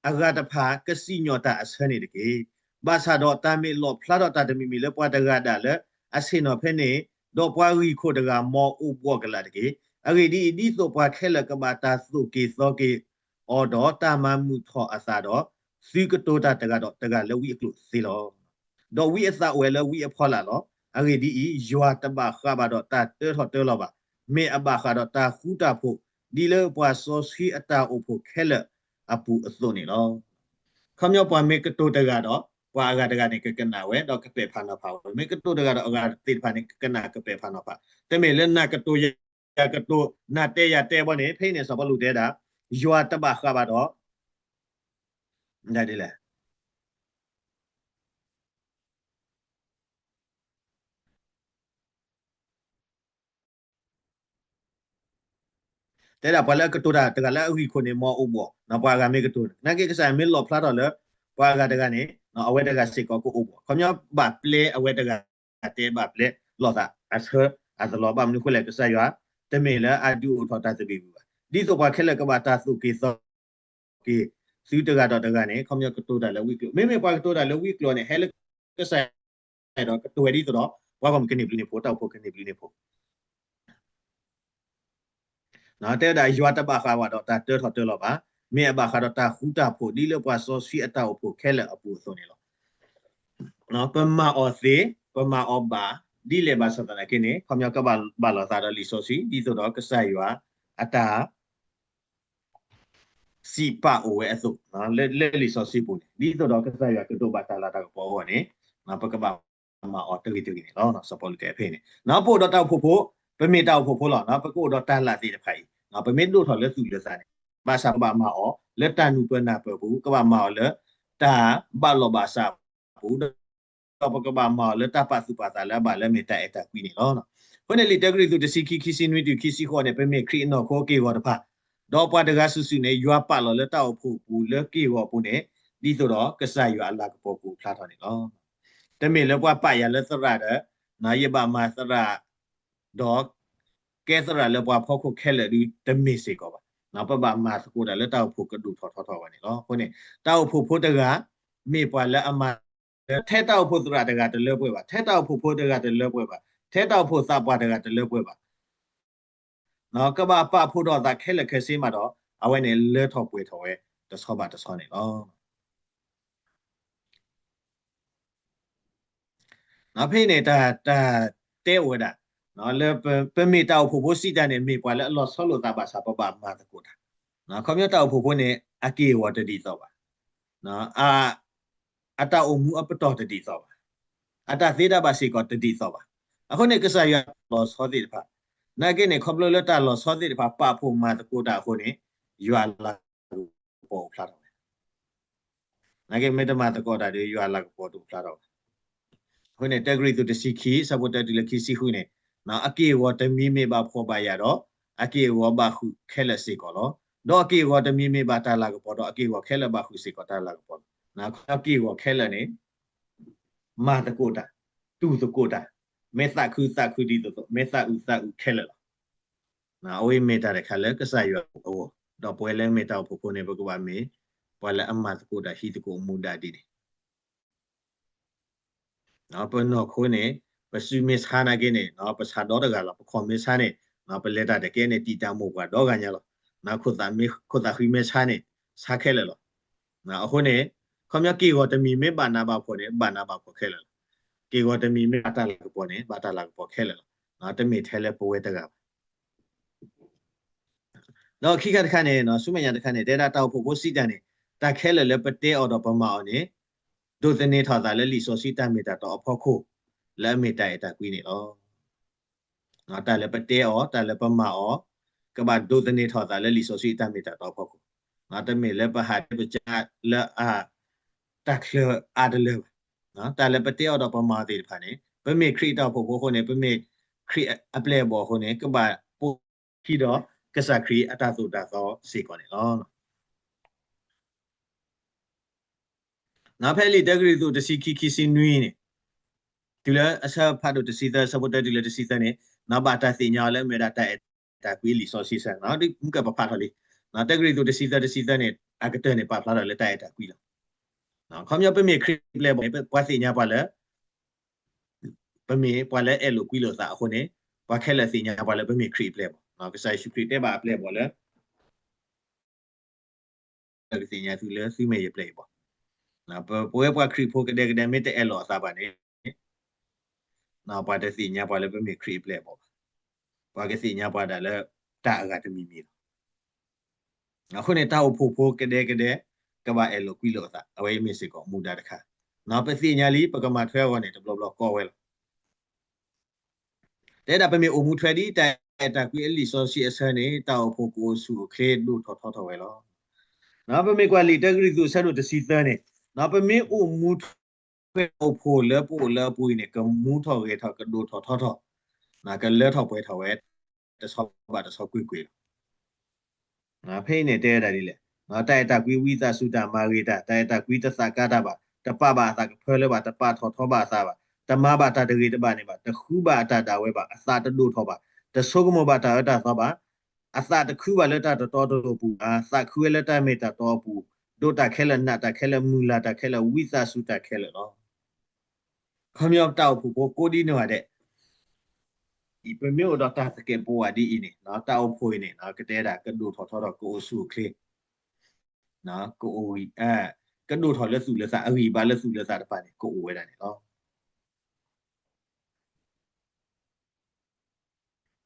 အဂၤတဖၣ်ကစံၣ်ညီၣ်တၢ်အဆၢန့ၣ်တက့ၢ်. ဘၣ်ဆၣ်ဒီးတၢ်မ့ၢ်လီၣ်ဖျါထီၣ်တၢ်တမံၤမံၤလၢပှၤတဂၤဒၣ်လၢအဆ့ၣ်နီၤဖဲန့ၣ်, ဒီးပှၤဂံၢ်ခိၣ်တဂၤမ်အိၣ်ဘှီၣ်ကလာ်တက့ၢ်. အဂ့ၢ်ဒ်အံၤ, ဒ်သိးပှၤခဲလၢာ်ကဘၣ်တၢ်သိၣ်က့ၤသီက့ၤအီၤဒီးတၢ်မၤမုာ်ထီၣ်အသးဒီး, သုကတိၤတၢ်တဂၤဒီးတဂၤလၢဝံအကျိာ်သ့လီၤ. ဒီးဝံအသးအိၣ်ဝဲလၢဝံအဖီလာ်လီၤ. အဂ့ၢ်ဒ်အံၤ, ယွၤတဘၣ်ဃးဘၣ်ဒီးတၢ်တၢထီၣ်တၢလီၤဘၣ်, မ့ၢ်အဘၣ်ဃးဒီးတၢ်ဃူတၢ်ဖိး ဒ်လၢပှၤစီဆှံအတၢ်အိၣ်ဖှိၣ်ခဲလၢာ်အပူၤအသိးန့ၣ်လီၤ. ခီပညီပှၤမ့ၢ်ကတိၤတဂၤဒီး ပှၤအဂၤတဂၤန့ၣ် ကကနၣ်ဝဲ ဒီးကပဲာ်ဖးနီၤဖးဝဲ, မ့ၢ်ကတိၤတဂၤဒီးအဂၤသ့ၣ်တဖၣ်န့ၣ် ကကနၣ်ကပဲာ်ဖးနီၤဖး, တမ့ၢ်လၢနၤကတိၤယၤကတိၤ နၤတဲယၤတဲဘီန့ၣ်, ဖဲအံၤန့ၣ် စီၤပီလူးတဲဒၣ်, ယွၤတဘၣ်ဃးဘၣ်ဒီး ဒ်လဲၣ် တဲဒၣ်ပှၤလၢအကတိၤတၢ်တဂၤလၢအဂံၢ်ခိၣ်န့ၣ် မ်အအိၣ်ဘှီၣ်, ပှၤအဂၤမ့ၢ်ကတိၤန့ၣ်, နာ်က့ကစၢ်ယွၤမ့ၢ်လီၣ်ဖျါထီၣ်လၢ ပှၤအဂၤတဂၤန့ၣ် အဝဲတဂၤစ့ၢ်ကီးကအိၣ်ဘှီၣ်, ခီပညီဘၣ်ပျဲအဝဲတဂၤတဲဘၣ်ပျဲလိာ်သးအဆၢအသလီၤ, ဘၣ်မနုၤအဃိလဲၣ်, ကစၢ်ယွၤတမ့ၢ်လၢအဒုးအိၣ်ထီၣ်တၢ်သဘံၣ်ဘုၣ်ဘၣ်, ဒ်သိးပှၤခဲလၢာ်ကဘၣ်တၢ်သိၣ်က့ၤသီက့ၤ သုတဂၤဒီးတဂၤန့ၣ် ခီပညီကတိၤတၢ်လၢဝံကျိာ်, မ့မ့ၢ်ပှၤကတိၤတၢ်လၢဝံကျိာ်န့ၣ် ဟဲလၢကစၢ်ယွၤဒီးကတိၤဝဲဒ်သိးဒီး ပှၤဂီၢ်မုၢ်ကန့ၢ်ဘျုးန့ၢ်ဖှိၣ်, တၢ်အိၣ်ဖှိၣ်ကန့ၢ်ဘျုးန့ၢ်ဖှိၣ် တဲဝဲဒၣ် ယွၤတဘၣ်ဃးဘၣ်ဒီးတၢ်တၢထီၣ်တၢလီၤဘၣ်, မ့ၢ်အဘၣ်ဃးဒီးတၢ်ဃူတၢ်ဖိး ဒ်လၢပှၤစီဆှံအတၢ်အိၣ်ဖှိၣ်ခဲလၢာ်အပူၤအသိးန့ၣ်လီၤ. ပမၤအီၤသ့, ပမၤအီၤဘၣ်, ဒ်လဲၣ်ဘၣ်ဆၣ်သနာ်က့န့ၣ် ခီပညီကဘၣ်ဘၣ်လိာ်သးဒီးလံာ်စီဆှံ ဒ်သိးဒီးကစၢ်ယွၤအတၢ် စံးပာ်အိၣ်ဝဲအသိး, လၢလံာ်စီဆှံပူၤန့ၣ် ဒ်သိးဒီးကစၢ်ယွၤကတိၤဘၣ်တၢ်လၤတၢ်ကပီၤအဂီၢ်န့ၣ် ပကဘၣ်မၤအီၤတဂ့ၤတဂ့ၤန့ၣ်လီၤ. စီၤပီလူးတဲဖဲအံၤန့ၣ် ပအိၣ်ဒီးတၢ်အိၣ်ဖှိၣ်ဖိ, ပမ့ၢ်တၢ်အိၣ်ဖှိၣ်ဖိလီၤ. ပကအိၣ်ဒီးတၢ်လၢသ့ၣ်တဖၣ်အံၤ ပမ့ၢ်ဒိၣ်ထီၣ်လၢသူၣ်လၢသးန့ၣ် ဘၣ်ဆၣ်ပဘၣ်မၤအီၤလၢတၢ်နုာ်ပၢၢ်နၢ်ပၢၢ်ပူၤ, ကဘၣ်မၤအီၤလၢတၢ်ဘၣ်လိာ်ဘၣ်စးပူၤ ဒီးပကဘၣ်မၤအီၤလၢတၢ်ပာ်သူၣ်ပာ်သးလၢအဘၣ်လၢအမ့ၢ်တၢ်အဲၣ်တၢ်ကွံန့ၣ်လီၤ. အဃိန့ၣ် လံာ်တၢကရံၣ်သူးတဆံခံ ခံဆံနွံတုၤခံဆံဃိးန့ၣ် ပမ့ၢ်ခရံာ်အနီၢ်ခိက့ၢ်ဂီၤတဖၣ်, ဒီးပှၤတဂၤစုာ်စုာ်န့ၣ် ယွၤပာ်လီၤလၢတၢ်အိၣ်ဖှိၣ်ပူၤလၢက့ၢ်ဂီၤပူၤန့ၣ် ဒ်သိးဒီးကစၢ်ယွၤအလၤကပီၤပူၤဖျါထီၣ်န့ၣ်လီၤ. တမ့ၢ်လၢပှၤပာ်ယၤလၢသရၣ်ဒီး ယဘၣ်မၤသရၣ် ဒီးကဲသရၣ်လၢပှၤဖီခိၣ်ခဲလၢာ်ဒုးတမ့ၢ်စ့ၢ်ကီးဘၣ်. ပဘၣ်မၤသကိးတၢ်လၢတၢ်အိၣ်ဖှိၣ်ကဒိၣ်ထီၣ်ထီထီၣ်ဝဲန့ၣ်လီၤ. အဃိန့ၣ် တၢ်အိၣ်ဖှိၣ်ဖိတဂၤ မ့ၢ်ပှၤလၢအမၤ ထဲတၢ်အိၣ်ဖှိၣ်သရၣ်တဂၤတလၢပှဲၤဘၣ်, ထဲတၢ်အိၣ်ဖှိၣ်ဖိတဂၤတလၢပှဲၤဘၣ်, ထဲတၢ်အိၣ်ဖှိၣ်သးပှၢ်တဂၤတလၢပှဲၤဘၣ်, ကဘၣ်ပာ်ဖှိၣ်ထီၣ်သးခဲလၢာ်ခဲဆ့မးဒီး အဝဲန့ၣ်လၢထီၣ်ပှဲၤထီၣ်ဝဲတဆီဘၣ်တဆီန့ၣ်လီၤ. ဖဲအံၤန့ၣ် တၢ် တၢ်တဲအိၣ်ဝဲဒၣ် လၢပမ့ၢ်တၢ်အိၣ်ဖှိၣ်ဖိစံးတၢ်န့ၣ် မ့ၢ်ပှၤလၢအလီၤဆီလိာ်သးဘၣ်ဆၣ် ပဘၣ်မၤသကိးတၢ်, ခီပညီတၢ်အိၣ်ဖှိၣ်ဖိန့ၣ် အက့ၢ်အဂီၤတဒ်သိးဘၣ်, အ အတၢ်အိၣ်မူအပတီၢ်တဒ်သိးဘၣ်, အတၢ်သ့တၢ်ဘၣ်စ့ၢ်ကီးတဒ်သိးဘၣ်. အဃိန့ၣ် ကစၢ်ယွၤလီၤဆီသ့ၣ်တဖၣ်, နာ်က့န့ၣ် ခီဖျိလၢတၢ်လီၤဆီသ့ၣ်တဖၣ် ပာ်ဖှိၣ်မၤသကိးတၢ်အဃိန့ၣ် ယွၤလၤကပီၤအိၣ်ဖျါထီၣ်ဝဲ နာ်က့မ့ၢ်တမၤသကိးတၢ်ဒီး ယွၤလၤကပီၤတအိၣ်ဖျါထီၣ်ဘၣ်. အဃိန့ၣ် တၢကရံၣ်သူးတဆံခံ ဆၢဖိတၢတုၤလၢခံဆံဃုန့ၣ်, အက့ၢ်အဂီၤတမံၤမ့ၢ်ဘၣ်ဖှီၣ်ဘၣ်ယာ်ဒီး အက့ၢ်အဂီၤဘၣ်ဃုာ်ခဲလၢာ်စ့ၢ်ကီးလီၤ. ဒီးအက့ၢ်အဂီၤတမံၤမ့ၢ်ဘၣ်တၢ်လၤကပီၤဒီး အက့ၢ်အဂီၤခဲလၢာ်ဘၣ်ဃုာ်စ့ၢ်ကီးတၢ်လၤကပီၤလီၤ. အက့ၢ်အဂီၤခဲလၢာ်န့ၣ် မၤသကိးတၢ်, တူၢ်သကိးတၢ်, မ့ၢ်သးခုသးခုဒ်သိးသိး, မ့ၢ်သးအုးသးအုးခဲလၢာ်လီၤ. အဝဲမ့ၢ်တၢ်တခါလၢကစၢ်ယွၤအဂီၢ်, ဒီးပဝဲလၢမ့ၢ်တၢ်အိၣ်ဖှိၣ်ဖိန့ၣ် ပကဘၣ်မ့ၢ် ပှၤလၢအမၤသကိးတၢ်ဟံးသကိးမူဒါဒ်န့ၣ် ပနီၢ်ခိန့ၣ် ပစုမ့ၢ်ဆါနာ်က့န့ၣ် ပဆါဒီတဂၤလီၤ. ပခီၣ်မ့ၢ်ဆါန့ၣ် ပလဲၤတၢ်တကဲန့ၣ် တံာ်တာ်မိၢ်ပှၢ်ဒီဂၤညါလီၤ. ခိၣ်သးဃံမ့ၢ်ဆါန့ၣ် ဆါခဲလၢာ်လီၤ. အဃိန့ၣ် ခီပညီက့ၢ်ဂီၤတမံၤမ့ၢ်ဘၣ်နးဘၣ်ဖှီၣ်န့ၣ် ဘၣ်နးဘၣ်ဖှီၣ်ခဲလၢာ်လီၤ. က့ၢ်ဂီၤတမံၤမ့ၢ်ဘၣ်တၢ်လၤကပီၤန့ၣ် ဘၣ်တၢ်လၤကပီၤခဲလၢာ်လီၤ. တမ့ၢ်ထဲလၢပဝဲတဂၤဘၣ်. ဒီးခံခါတခါန့ၣ် ဆူမဲာ်ညါတခါန့ၣ် တဲဒၣ်တၢ်အိၣ်ဖှိၣ်ဖိစံးတၢ်န့ၣ် တၢ်ခဲလၢာ်လၢပတဲအီၤဒီးပမၤအီၤန့ၣ် ဒိးသန့ၤထီၣ်သးလၢလံာ်စီဆှံတၢ်မ့ၢ်တၢ်တီအဖီခိၣ် လၢအမ့ၢ်တၢ်အဲၣ်တၢ်ကွံန့ၣ်လီၤ. တၢ်လၢပတဲအီၤ တၢ်လၢပမၤအီၤ ကဘၣ်ဒိးသန့ၤထီၣ်သးလၢလံာ်စီဆှံတၢ်မ့ၢ်တၢ်တီအဖီခိၣ်, တမ့ၢ်လၢပဟးတဲပစးလၢအ တၢ်ချၢအါတလၢဘၣ်. တၢ်လၢပတဲအီၤဒီးပမၤအီၤသ့ၣ်တဖၣ်န့ၣ် ပမ့ၢ်ခရံာ်အတၢ်အိၣ်ဖှိၣ်ဖိအဃိန့ၣ် ပမ့ၢ်ခရံာ်အပျဲၢ်အဘီၣ်အဃိန့ၣ် ကဘၣ်ပိာ်ခံဒီးကစၢ်ခရံာ်အတၢ်သိၣ်တၢ်သီစ့ၢ်ကီးန့ၣ်လီၤ. ဖဲလံာ်တၢကရံၣ်သူးတဆံခံ ခံဆံနွံန့ၣ် တုၤလၢအဆၢဖးဒိၣ်တဆံသၢ ဆၢဖိတၢတုၤလၢတဆံသၢန့ၣ် ဘၣ်တၢ်သ့ၣ်ညါအီၤလၢအမ့ၢ်ဝဲဒၣ်တၢ်အဲၣ်တၢ်ကွံလံာ်စီဆှံစ့ၢ် မုၢ်ကပာ်ဖျါထီၣ်လံ. တၢကရံၣ်သူးတဆံသၢ တဆံသၢန့ၣ် အကတၢၢ်န့ၣ် ပာ်ဖျါထီၣ်လၢတၢ်အဲၣ်တၢ်ကွံလီၤ. ခီပညီပမ့ၢ်ခရံာ်အပျဲၢ်အဘီၣ်န့ၣ် ပှၤသ့ၣ်ညါပှၤလၢ ပမ့ၢ်ပှၤလၢအဲၣ်လိာ်ကွံလိာ်သးအဃိန့ၣ် ပှၤခဲလၢာ်သ့ၣ်ညါပှၤလၢပမ့ၢ်ခရံာ်အပျဲၢ်အဘီၣ်. ကစၢ်ယ့ၣ်ၡူးခရံာ်တဲဘၣ်အပျဲၢ်အဘီၣ်လၢ ကသ့ၣ်ညါသုလၢသုမ့ၢ်ယပျဲၢ်ယဘီၣ်. ပဝဲပှၤခရံာ်ဖိကဒဲကဒဲမ့ၢ်တအဲၣ်လိာ်အသးဘၣ်န့ၣ် ပှၤတသ့ၣ်ညါပှၤလၢပမ့ၢ်ခရံာ်အပျဲၢ်အဘီၣ်ဘၣ်. ပှၤကသ့ၣ်ညါပှၤဒၣ်လၢတၢ်အဂၤတမံၤမံၤလီၤ. အဃိန့ၣ် တၢ်အိၣ်ဖှိၣ်ဖိကဒဲကဒဲ ကဘၣ်အဲၣ်လိာ်ကွံလိာ်အသး အဝဲအံၤမ့ၢ်စ့ၢ်ကီးမူဒါတခါ. ပသ့ၣ်ညါလံ ပကမၤထွဲအဂီၢ်န့ၣ် တဘျီဘျီကီဝဲလီၤ. တဲဒၣ်ပမ့ၢ်အိၣ်မူထွဲဒ်တၢ်အဲၣ်တၢ်ကွံအလံာ်စီဆှံအဆၢန့ၣ် တၢ်အိၣ်ဖှိၣ်ကအိၣ်ဆူၣ်အိၣ်ချ့ဒိၣ်ထီၣ်ထီထီၣ်ဝဲလီၤ. ပမ့ၢ်ကွၢ်လံာ်တၢကရံၣ်သူးအဆၢဒိၣ်တဆံသၢန့ၣ် ပမ့ၢ်အိၣ်မူထွဲ အိၣ်ဖှိၣ်လၢပအိၣ်လၢအပူၤအံၤန့ၣ် ကမူထီၣ်ဂဲၤထီၣ်ကဒိၣ်ထီၣ်ထီထီၣ် ကလၢထီၣ်ပှဲၤထီၣ်ဝဲ တဆီဘၣ်တဆီကွ့ၢ်ကွ့ၢ်လီၤ. ဖဲအံၤန့ၣ်တဲဝဲဒၣ်ဒ်လဲၣ်, တၢ်အဲၣ်တၢ်ကွံဝံသးစူၤတၢ်မၤဂ့ၤတၢ်, တၢ်အဲၣ်တၢ်ကွံတသးကါတၢ်ဘၣ်, တပာ်ဘၣ်အသးကဖၢလၢဘၣ်, တပာ်ထီၣ်ထီဘၣ်အသးဘၣ်, တမၤဘၣ်တၢ်တဂ့ၤတဘၣ်န့ၣ်ဘၣ်, တဃုဘၣ်အတၢ်ဒၣ်ဝဲဘၣ်, အသးတဒိၣ်ထီၣ်ဘၣ်, တဆိကမိၣ်ဘၣ်တၢ်အၢတၢ်သီဘၣ်, အသးတခုဘၣ်လၢတၢ်တတီတလိၤအပူၤဘၣ်, သးခုဝဲလၢတၢ်မ့ၢ်တၢ်တီအပူၤ, ဒိးတၢ်ခဲလၢာ်နာ်တၢ်ခဲလၢာ် မုၢ်လၢ်တၢ်ခဲလၢာ် ဝံသးစူၤတၢ်ခဲလၢာ်လီၤ. ခီပညီတၢ်အိၣ်ဖှိၣ်ဖိကိးဒ်န့ၣ်ဂၤဒဲး အံၤ ပမ့ၢ်အိၣ်ဒီးတၢ်သကဲးပဝးဒ်အံၤန့ၣ် တၢ်အိၣ်ဖှိၣ်အံၤန့ၣ် ကတဲဒၣ်ကဒိၣ်ထီၣ်ထီထီၣ် ကအိၣ်ဆူၣ်အိၣ်ချ့ ကအိၣ်ဂံၢ် ကဒိၣ်ထီၣ်လၢသူၣ်လၢသး အဂံၢ်ဘါလၢသူၣ်လၢသးတဖၣ်န့ၣ် ကအိၣ်ဝဲဒၣ်န့ၣ်လီၤ.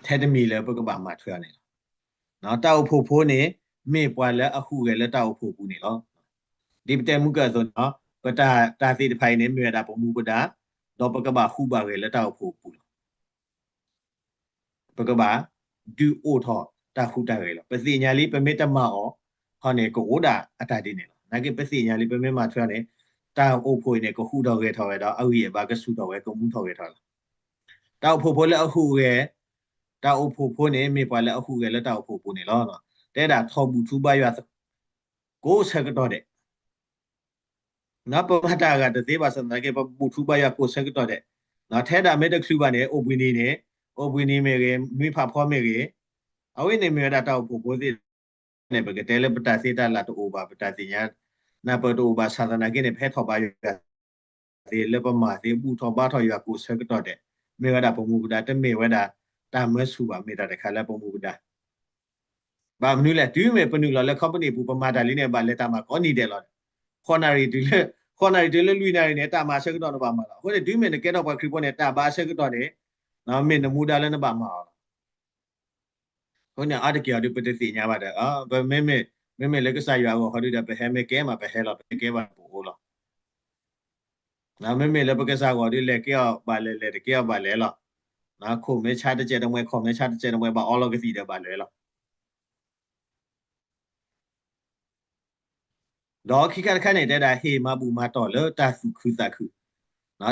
ထဲတမံၤလၢပကဘၣ်မၤထွဲအီၤန့ၣ်လီၤ. တၢ်အိၣ်ဖှိၣ်ဖိန့ၣ် မ့ၢ်ပှၤလၢအဟူးဂဲၤလၢတၢ်အိၣ်ဖှိၣ်အပူၤန့ၣ်လီၤ. ဒ်ပတဲမုၢ်ကၢၢ်အသိးန့ၣ်လီၤ, ပတၢ်သ့ၣ်တဖၣ်အံၤန့ၣ် မ့ၢ်ဝဲဒၣ်ပမူပဒါ, ဒီးပကဘၣ်ဟူးဘၣ်ဂဲၤလၢတၢ်အိၣ်ဖှိၣ်အပူၤလီၤ. ပကဘၣ်ဒုးအိၣ်ထီၣ်တၢ်ဟူးတၢ်ဂဲၤလီၤ. ပသ့ၣ်ညါလံ ပမ့ၢ်တမၤအီၤ ဟီန့ၣ် ကအိၣ်ဒၣ်အတၢ်ဒ်န့ၣ်လီၤ. နာ်က့ပသ့ၣ်ညါလံ ပမ့ၢ်မၤထွဲအီၤန့ၣ် တၢ်အိၣ်ဖှိၣ်အံၤန့ၣ် ကဟူးထီၣ်ဂဲၤထီၣ်ဝဲဒီး အဂံၢ်အဘါကဆူၣ်ထီၣ်ဝဲ ကမူထီၣ်ဂဲၤထီၣ်လီၤ. တၢ်အိၣ်ဖှိၣ်ဖိလၢအဟူးဂဲၤ, တၢ်အိၣ်ဖှိၣ်ဖိန့ၣ် မ့ၢ်ပှၤလၢအဟူးဂဲၤလၢတၢ်အိၣ်ဖှိၣ်အပူၤန့ၣ်လီၤ. တဲဒၣ်ထီၣ်ဘူၣ်ထူဘါယွၤ ကိးဆၢကတီၢ်ဒဲး ပမၤတၢ်အဂၤတသ့ဘၣ်ဆၣ်သနာ်က့ ပဘူၣ်ထူဘါယွၤကိးဆၢကတီၢ်ဒဲး, ထဲဒၣ်မ့ၢ်တချုးဘၣ်န့ၣ် အိၣ်ဘှံးနံၤန့ၣ်, အိၣ်ဘှံးနံၤမ့ၢ်ဂ့ၤ, နွံဖးဖီမ့ၢ်ဂ့ၤ, အဝဲန့ၣ်မ့ၢ်ဝဲဒၣ်တၢ်အိၣ်ဖှိၣ်ဖိသ့ၣ် န့ၣ် ပကတဲလၢပတၢ်သ့တၢ်လၢ်တအိၣ်ဘၣ် ပတၢ်သ့ၣ်ညါ နၢ်ပၢၢ်တအိၣ်ဘၣ်ဆၣ်သနာ်က့န့ၣ် ပဟဲထီၣ်ဘါယွၤသ့လၢပမၤသ့ ဘူၣ်ထီၣ်ဘါထီၣ်ယွၤကိးဆၢကတီၢ်ဒဲး မ့ၢ်ဝဲဒၣ်ပမူပဒါ တမ့ၢ်ဝဲဒၣ်တၢ်မၢဆူၣ်ဘၣ် မ့ၢ်တၢ်တခါလၢပမူပဒါ ဘၣ်မနုၤလဲၣ် တုၤမ့ၢ်ပနုာ်လီၤလၢ company ပူၤ ပမၤတၢ်လံန့ၣ် ဘၣ်လဲၤတၢ်မၤကိးနံၤဒဲးလီၤ. ဃိးနၣ်ရံၣ်တုၤလၢ ဃိးနၣ်ရံၣ်တုၤလၢလွံၢ်နၣ်ရံၣ်န့ၣ် တၢ်မၤဆၢကတီၢ်နဘၣ်မၤလီၤ. အဃိန့ၣ် တုၤမ့ၢ်နကဲထီၣ်ပှၤခရံာ်ဖိန့ၣ် တၢ်ဘါဆၢကတီၢ်န့ၣ် မ့ၢ်နမူဒါလၢနဘၣ်မၤအီၤလီၤ. အဃိန့ၣ် အါတက့ၢ်အီၤဒုး ပတသ့ၣ်ညါဘၣ်ဒီး ပမ့မ့ၢ် မ့မ့ၢ်လၢကစၢ်ယွၤအဂီၢ်ဃီဒုးဒီး ပဟဲမ့ၢ်ကဲမး ပဟဲလီၤ ပဟဲကဲဘၣ်ပအိၣ်လီၤ. မ့မ့ၢ်လၢပကစၢ်ဂီၤဒုး လဲၤကဲအီၤဘၣ်လဲၤလဲၤ တကဲအီၤဘၣ်လဲၤလီၤ. ခိၣ်မ့ၢ်ဆါတစဲးတမှဲ ခီၣ်မ့ၢ်ဆါတစဲးတမှဲ ဘၣ်အီလီၤကသံၣ်ဒီးဘၣ်လဲၤလီၤ. ဒီးခံခါတခါန့ၣ် တဲဒၣ် ဟ့ၣ်မၤဘူၣ်မၤတီၢ်လၢတၢ်သူၣ်ခုသးခု,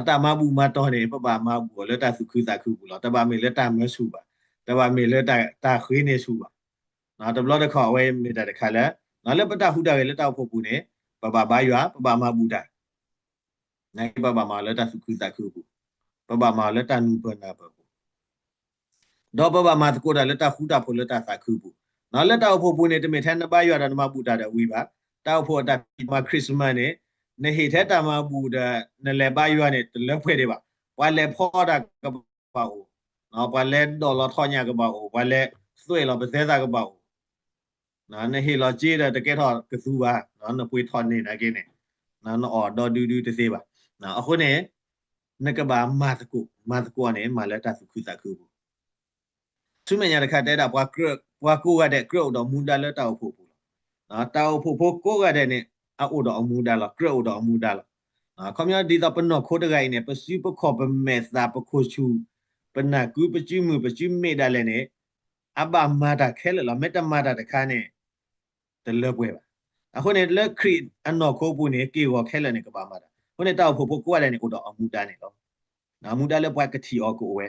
တၢ်မၤဘူၣ်မၤတီၢ်န့ၣ် ပဘၣ်မၤဘူၣ်အီၤလၢတၢ်သူၣ်ခုသးခုပူၤလီၤ. တဘၣ်မ့ၢ်လၢတၢ်မၢဆူၣ်ဘၣ်, တဘၣ်မ့ၢ်လၢတၢ်ဃ့န့ၢ်ဆူၣ်ဘၣ်. တဘျီတခီၣ်အဝဲမ့ၢ်တၢ်တခါလၢ လၢပတၢ်ဟူးတၢ်ဂဲၤလၢတၢ်အိၣ်ဖှိၣ်ပူၤန့ၣ် ပဘၣ်ဘါယွၤ ပဘၣ်မၤဘူၣ်တၢ် နာ်က့ ပဘၣ်မၤအီၤလၢတၢ်သူၣ်ခုသးခုအပူၤ, ပဘၣ်မၤအီၤလၢတၢ်နူၤပၢၢ်နၢ်ပၢၢ်အပူၤ, ဒီးပဘၣ်မၤသကိးတၢ်လၢတၢ်ဃူတၢ်ဖိးလၢတၢ်သးခုအပူၤ. လၢတၢ်အိၣ်ဖှိၣ်ပူၤန့ၣ် တမ့ၢ်ထဲနဘါယွၤဒီးနမၤဘူၣ်တၢ်ဒီးဝံၤဘၣ်. တၢ်အိၣ်ဖှိၣ်အတၢ်ဖံးမၤ Christmas န့ၣ် နဟ့ၣ်ထဲတၢ်မၤဘူၣ်ဒီး နလဲၤဘါယွၤန့ၣ် တလၢပှဲၤဒံးဘၣ်. ပှၤလဲၤဖီတၢ်ကဘၣ်အိၣ်, ပှၤလဲၤဒိးလီၤထီၣ်ညၣ်ကဘၣ်အိၣ်, ပှၤလဲၤသွဲၣ်လီၤပသဲသၣ်ကဘၣ်အိၣ် နဟ့ၣ်လီၤစ့ဒီးတကဲထီၣ်ကသူဘၣ်, နပှ့ၤထီၣ်န့ၢ်နာ်က့န့ၣ် နအီၣ်ဒီဒုဒုတသ့ဘၣ်. အဃိန့ၣ် နကဘၣ်မၤသကိး, မၤသကိးန့ၣ် မၤလၢတၢ်သူၣ်ခုသးခုအပူၤ. ဆူမဲာ်ညါတခါတဲဒၣ် ပှၤကိးဂၤဒဲး ကြၢးအိၣ်ဒီးမူဒါလၢတၢ်အိၣ်ဖှိၣ်ပူၤလီၤ. တၢ်အိၣ်ဖှိၣ်ဖိကိးဂၤဒဲးန့ၣ် အအိၣ်ဒီးအမူဒါလီၤ, ကြၢးအိၣ်ဒီးအမူဒါလီၤ. ခီပညီဒ်သိးပနီၢ်ခိတဂၤအံၤန့ၣ် ပစုပခီၣ်ပမဲာ်သးပခိၣ်ဆူၣ် ပနၢ်ကူပစုမုၢ်ပစုမ့ၢ်ဒၣ်လဲာ်န့ၣ် အဘၣ်မၤတၢ်ခဲလၢာ်လီၤ. မ့ၢ်တမၤတၢ်တခါန့ၣ် တလၢပှဲၤဘၣ်. အဃိန့ၣ် လၢခရံာ်အနီၢ်ခိပူၤန့ၣ် က့ၢ်ဂီၤခဲလၢာ်န့ၣ် ကဘၣ်မၤတၢ်. အဃိန့ၣ် တၢ်အိၣ်ဖှိၣ်ဖိကိးဂၤဒဲးန့ၣ် အိၣ်ဒီးအမူဒါန့ၣ်လီၤ. မူဒါလၢပှၤကထံၣ်အီၤကအိၣ်ဝဲ,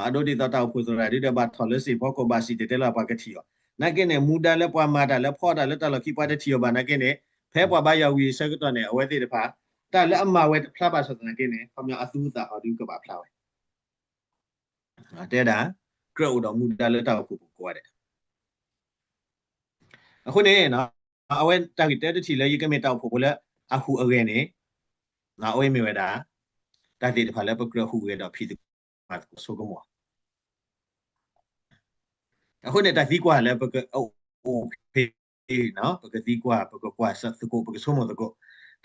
အဒိဒ်သိးတၢ်အိၣ်ဖှိၣ်သရၣ်ဒုဒီးဘၣ်ထီၣ်လၢစ့ၢ်ဖီခိၣ်ဘၣ်စံၣ်တဲၤတဲလီၤပှၤကထံၣ်အီၤ. နာ်က့န့ၣ် မူဒါလၢပှၤမၤတၢ်လၢဖီတၢ်လၢတၢ်လီၢ်ခံပှၤတထံၣ်အီၤဘၣ်နာ်က့န့ၣ် ဖဲပှၤဘါယွၤဝံၤအဆၢကတီၢ်န့ၣ် အဝဲသ့ၣ်တဖၣ် တၢ်လၢအမၤဝဲတဖျါဘၣ်ဆၣ်သနာ်က့န့ၣ် ခီပညီအသူအသၣ်ဟီဒုကဘၣ်ဖျါဝဲ တဲဒၣ် ကြၢးအိၣ်ဒီးမူဒါလၢတၢ်အိၣ်ဖှိၣ်ပူၤကိးဂၤဒဲး. အဃိန့ၣ် အဝဲတၢ်ဂ့ၢ်တၢတထံၣ်လၢယကမ့ၢ်တၢ်အိၣ်ဖှိၣ်ဖိလၢအဟူးအဂဲၤန့ၣ် အဝဲမ့ၢ်ဝဲဒၣ် တၢ်သ့ၣ်တဖၣ်လၢပကြၢးဟူးဂဲၤဒီးဖံးသကိးမၤသကိးဆိကမိၣ် အဃိန့ၣ် တၢ်သံကွၢ်လၢပကအိၣ်ဖဲ ပကသံကွၢ် ပကကွၢ်သကိး ပကဆိကမိၣ်သကိး